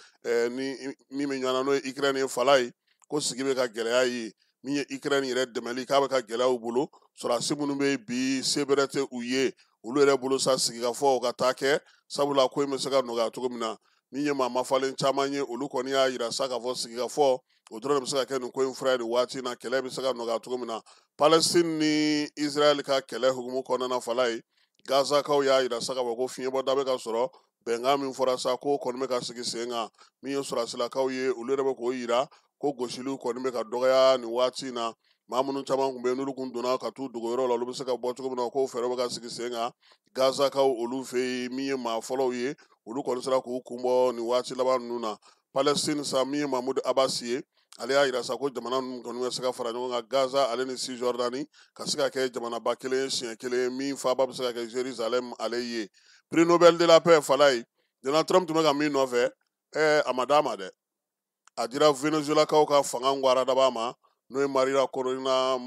ni min bɛ ɲɔgɔn na, n'o ye Ukraine ye fala ye, ko sigi bɛ ka gɛlɛya ye, min ye Ukraine yɛrɛ dɛmɛli k'a bɛ ka gɛlɛya u bolo, sɔrɔdasi minnu bɛ bi, se bɛrɛ tɛ u ye olu yɛrɛ bolo sa sigikafɔ o ka taa kɛ, sabula ko in bɛ se ka nɔgɔya cogo min na. Min ye maa mafalen caman ye, olu kɔni y'a yira sa k'a fɔ sigikafɔ o dɔrɔn de bɛ se ka kɛ nin ko in fura ye nin waati in na, kɛlɛ bɛ se ka nɔgɔya cogo min na. Palestine ni Israël ka kɛlɛ hukumu kɔnɔna na fala ye, Gazakaw y'a yira sa k'a fɔ ko fiɲɛbɔda bɛ ka sɔrɔ. Bɛnkan min fɔra sa ko kɔni bɛ ka sigi sen kan, min ye sɔrɔdasilakaw ye, olu yɛrɛ bɛ k'o yira ko gosiliw kɔni bɛ ka dɔgɔya nin waati in na. Maa minnu caman tun bɛ yen n'olu kun donna ka t'u dogo yɔrɔ la, olu bɛ se ka bɔ cogo min na, k'o fɛɛrɛ bɛ ka sigi sen kan. Gazakaw olu fɛ yen, min ye maa fɔlɔw ye, olu kɔni sera k'u kun bɔ nin waati laban ninnu na. Palestine sa, min ye Mahmoud Abbas ye, ale y'a yira sa ko jamana ninnu kɔni bɛ se ka fara ɲɔgɔn kan, Gaza ale ni Cisjordanie, ka se ka kɛ jamanaba kelen ye siɲɛ kelen, min faaba bɛ se ka kɛ Jérusalem ale ye. Prix Nobel de la paix, Falaye, Donald Trump tun bɛ ka min nɔfɛ, a ma d'a ma dɛ. A dira Venezuelakaw ka fanga ngwaradaba ma, n'o ye Maria Corina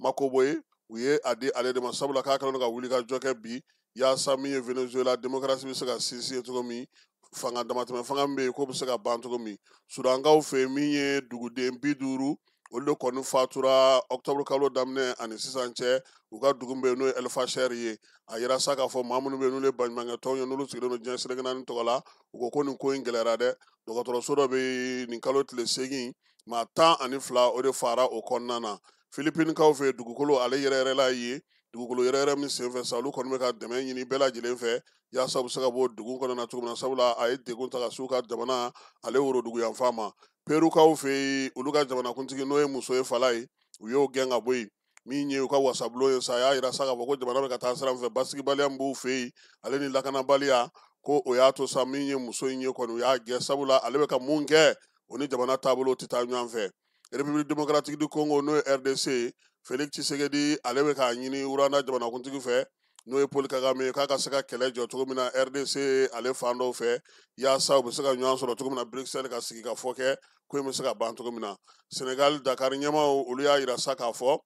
Makobo ye. U ye a di ale de ma, sabula k'a kɛlen don ka wuli ka jɔ kɛ bi yaasa min ye Venezuela démocratie bɛ se ka sinsin cogo min, fanga damatɛmɛ fanga min bɛ yen k'o bɛ se ka ban cogo min. Sudankaw fɛ yen, min ye duguden 50, olu de kɔni fatura octobre kalo daminɛ ani sisan cɛ, u ka dugu bɛ yen n'o ye El Fasher ye. A yira sa k'a fɔ maa minnu bɛ yen n'olu ye baɲumankɛ tɔnw ye, n'olu sigilen don diɲɛ seleke naani tɔgɔ la, u ko nin ko in gɛlɛyara dɛ. Dɔgɔtɔrɔso dɔ bɛ yen, nin kalo tile 8, maa 12 o de fara o kɔnɔna na. Filipinikaw fɛ yen, dugukolo ale yɛrɛyɛrɛla ye, dugukolo yɛrɛyɛrɛ min senfɛ sa, olu kɔni bɛ ka dɛmɛ ɲini bɛɛ lajɛlen fɛ yaasa u bɛ se ka bɔ degun kɔnɔna na cogo min na, sabula a ye degun ta ka s'u ka jamana ale worodugu yanfan ma. Perukaw fɛ yen, olu ka jamanakuntigi n'o ye muso ye, Falaye, u y'o gɛn ka bɔ yen. Min ye u ka wasabulon ye sa, a y'a yira sa k'a fɔ ko jamana bɛ ka taa sira min fɛ, basigibaliya min b'u fɛ yen ale ni lakanabaliya, ko o y'a to sa min ye muso in ye kɔni u y'a gɛn, sabula ale bɛ ka mun kɛ o ni jamana taabolo tɛ taa ɲɔgɔn fɛ. République démocratique du Congo, n'o ye RDC ye, Félix Tshisekedi ale bɛ k'a ɲini Rwanda jamanakuntigi fɛ, n'o ye Paul Kagame ye, k'a ka se ka kɛlɛ jɔ cogo min na RDC ale fan dɔw fɛ, yaasa u bɛ se ka ɲɔgɔn sɔrɔ cogo min na Bruxelles ka sigi ka fɔ kɛ ko in bɛ se ka ban cogo min na. Senegal Dakar ɲɛmaaw, olu y'a yira sa k'a fɔ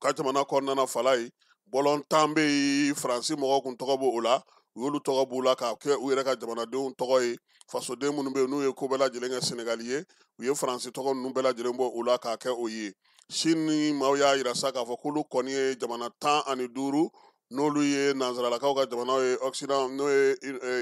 ka jamana kɔnɔna na, Falaye, bɔlɔn 10 bɛ yen, Faransi mɔgɔw kun tɔgɔ b'o la, u y'olu tɔgɔ b'u la k'a kɛ u yɛrɛ ka jamanadenw tɔgɔ ye. Fasoden minnu bɛ yen n'u ye ko bɛɛ lajɛlen kɛ Senegal ye, u ye Faransi tɔgɔ ninnu bɛɛ lajɛlen bɔ u la k'a kɛ o ye. Chine maaw y'a yira sa k'a fɔ k'olu kɔni ye jamana 15, n'olu ye nansaralakaw ka jamanaw ye, Occident, n'o ye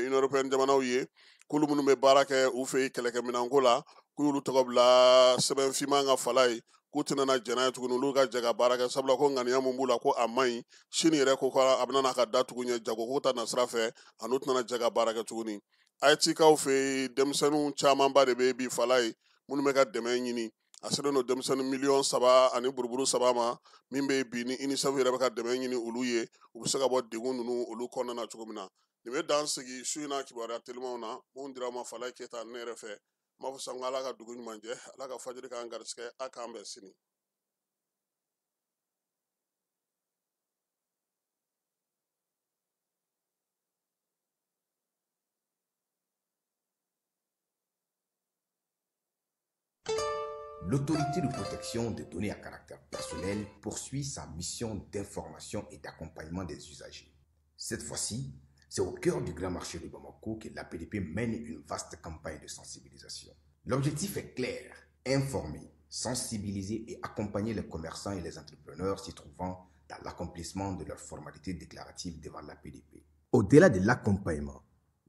Union européenne jamanaw ye, k'olu minnu bɛ baara kɛ u fɛ yen kɛlɛkɛminɛnko la, k'u y'olu tɔgɔ bila sɛbɛn finman ka, Falaye, k'u tɛna na jɛn n'a ye tuguni olu ka jɛ ka baara kɛ, sabula ko ŋaniya min b'u la ko a man ɲi. Chine yɛrɛ ko a bɛna n'a ka da tugu ɲɛ jago ko ta na sira fɛ, a n'u tɛna jɛ ka baara kɛ tuguni. Haïtikaw fɛ yen, denmisɛnninw camanba de bɛ bi, Falaye, minnu bɛ ka dɛmɛ ɲini. A selen don denmisɛnnin 3 miliyɔn ani buruburu 3 ma, min bɛ bi ni UNICEF yɛrɛ bɛ ka dɛmɛ ɲini olu ye, u bɛ se ka bɔ degun ninnu olu kɔnɔna na cogo min na. Nin bɛ dan sigi su in na kibaruya telimanw na mun dira ma Falaye Keyita ne yɛrɛ fɛ. N b'a fɔ sa ko Ala ka dugu ɲuman jɛ, Ala ka fajiri k'an garisɛgɛ, a k'an bɛn sini. L'autorité de protection des données à caractère personnel poursuit sa mission d'information et d'accompagnement des usagers. Cette fois-ci, c'est au cœur du grand marché de Bamako que l'APDP mène une vaste campagne de sensibilisation. L'objectif est clair, informer, sensibiliser et accompagner les commerçants et les entrepreneurs s'y trouvant dans l'accomplissement de leurs formalités déclaratives devant l'APDP. Au-delà de l'accompagnement,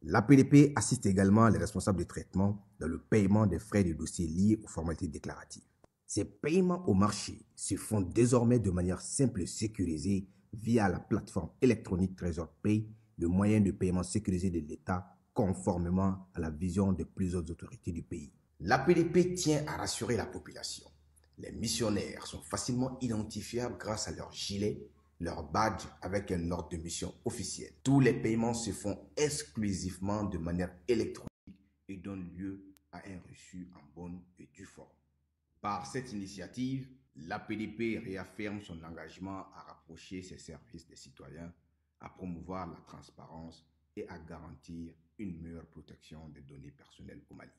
l'APDP assiste également les responsables de traitement dans le paiement des frais de dossier liés aux formalités déclaratives. Ces paiements au marché se font désormais de manière simple et sécurisée via la plateforme électronique Trésor Pay, le moyen de paiement sécurisé de l'État conformément à la vision de plusieurs autorités du pays. L'APDP tient à rassurer la population. Les missionnaires sont facilement identifiables grâce à leur gilet, leur badge avec un ordre de mission officiel. Tous les paiements se font exclusivement de manière électronique et donnent lieu à un reçu en bonne et due forme. Par cette initiative, l'APDP réaffirme son engagement à rapprocher ses services des citoyens, à promouvoir la transparence et à garantir une meilleure protection des données personnelles au Mali.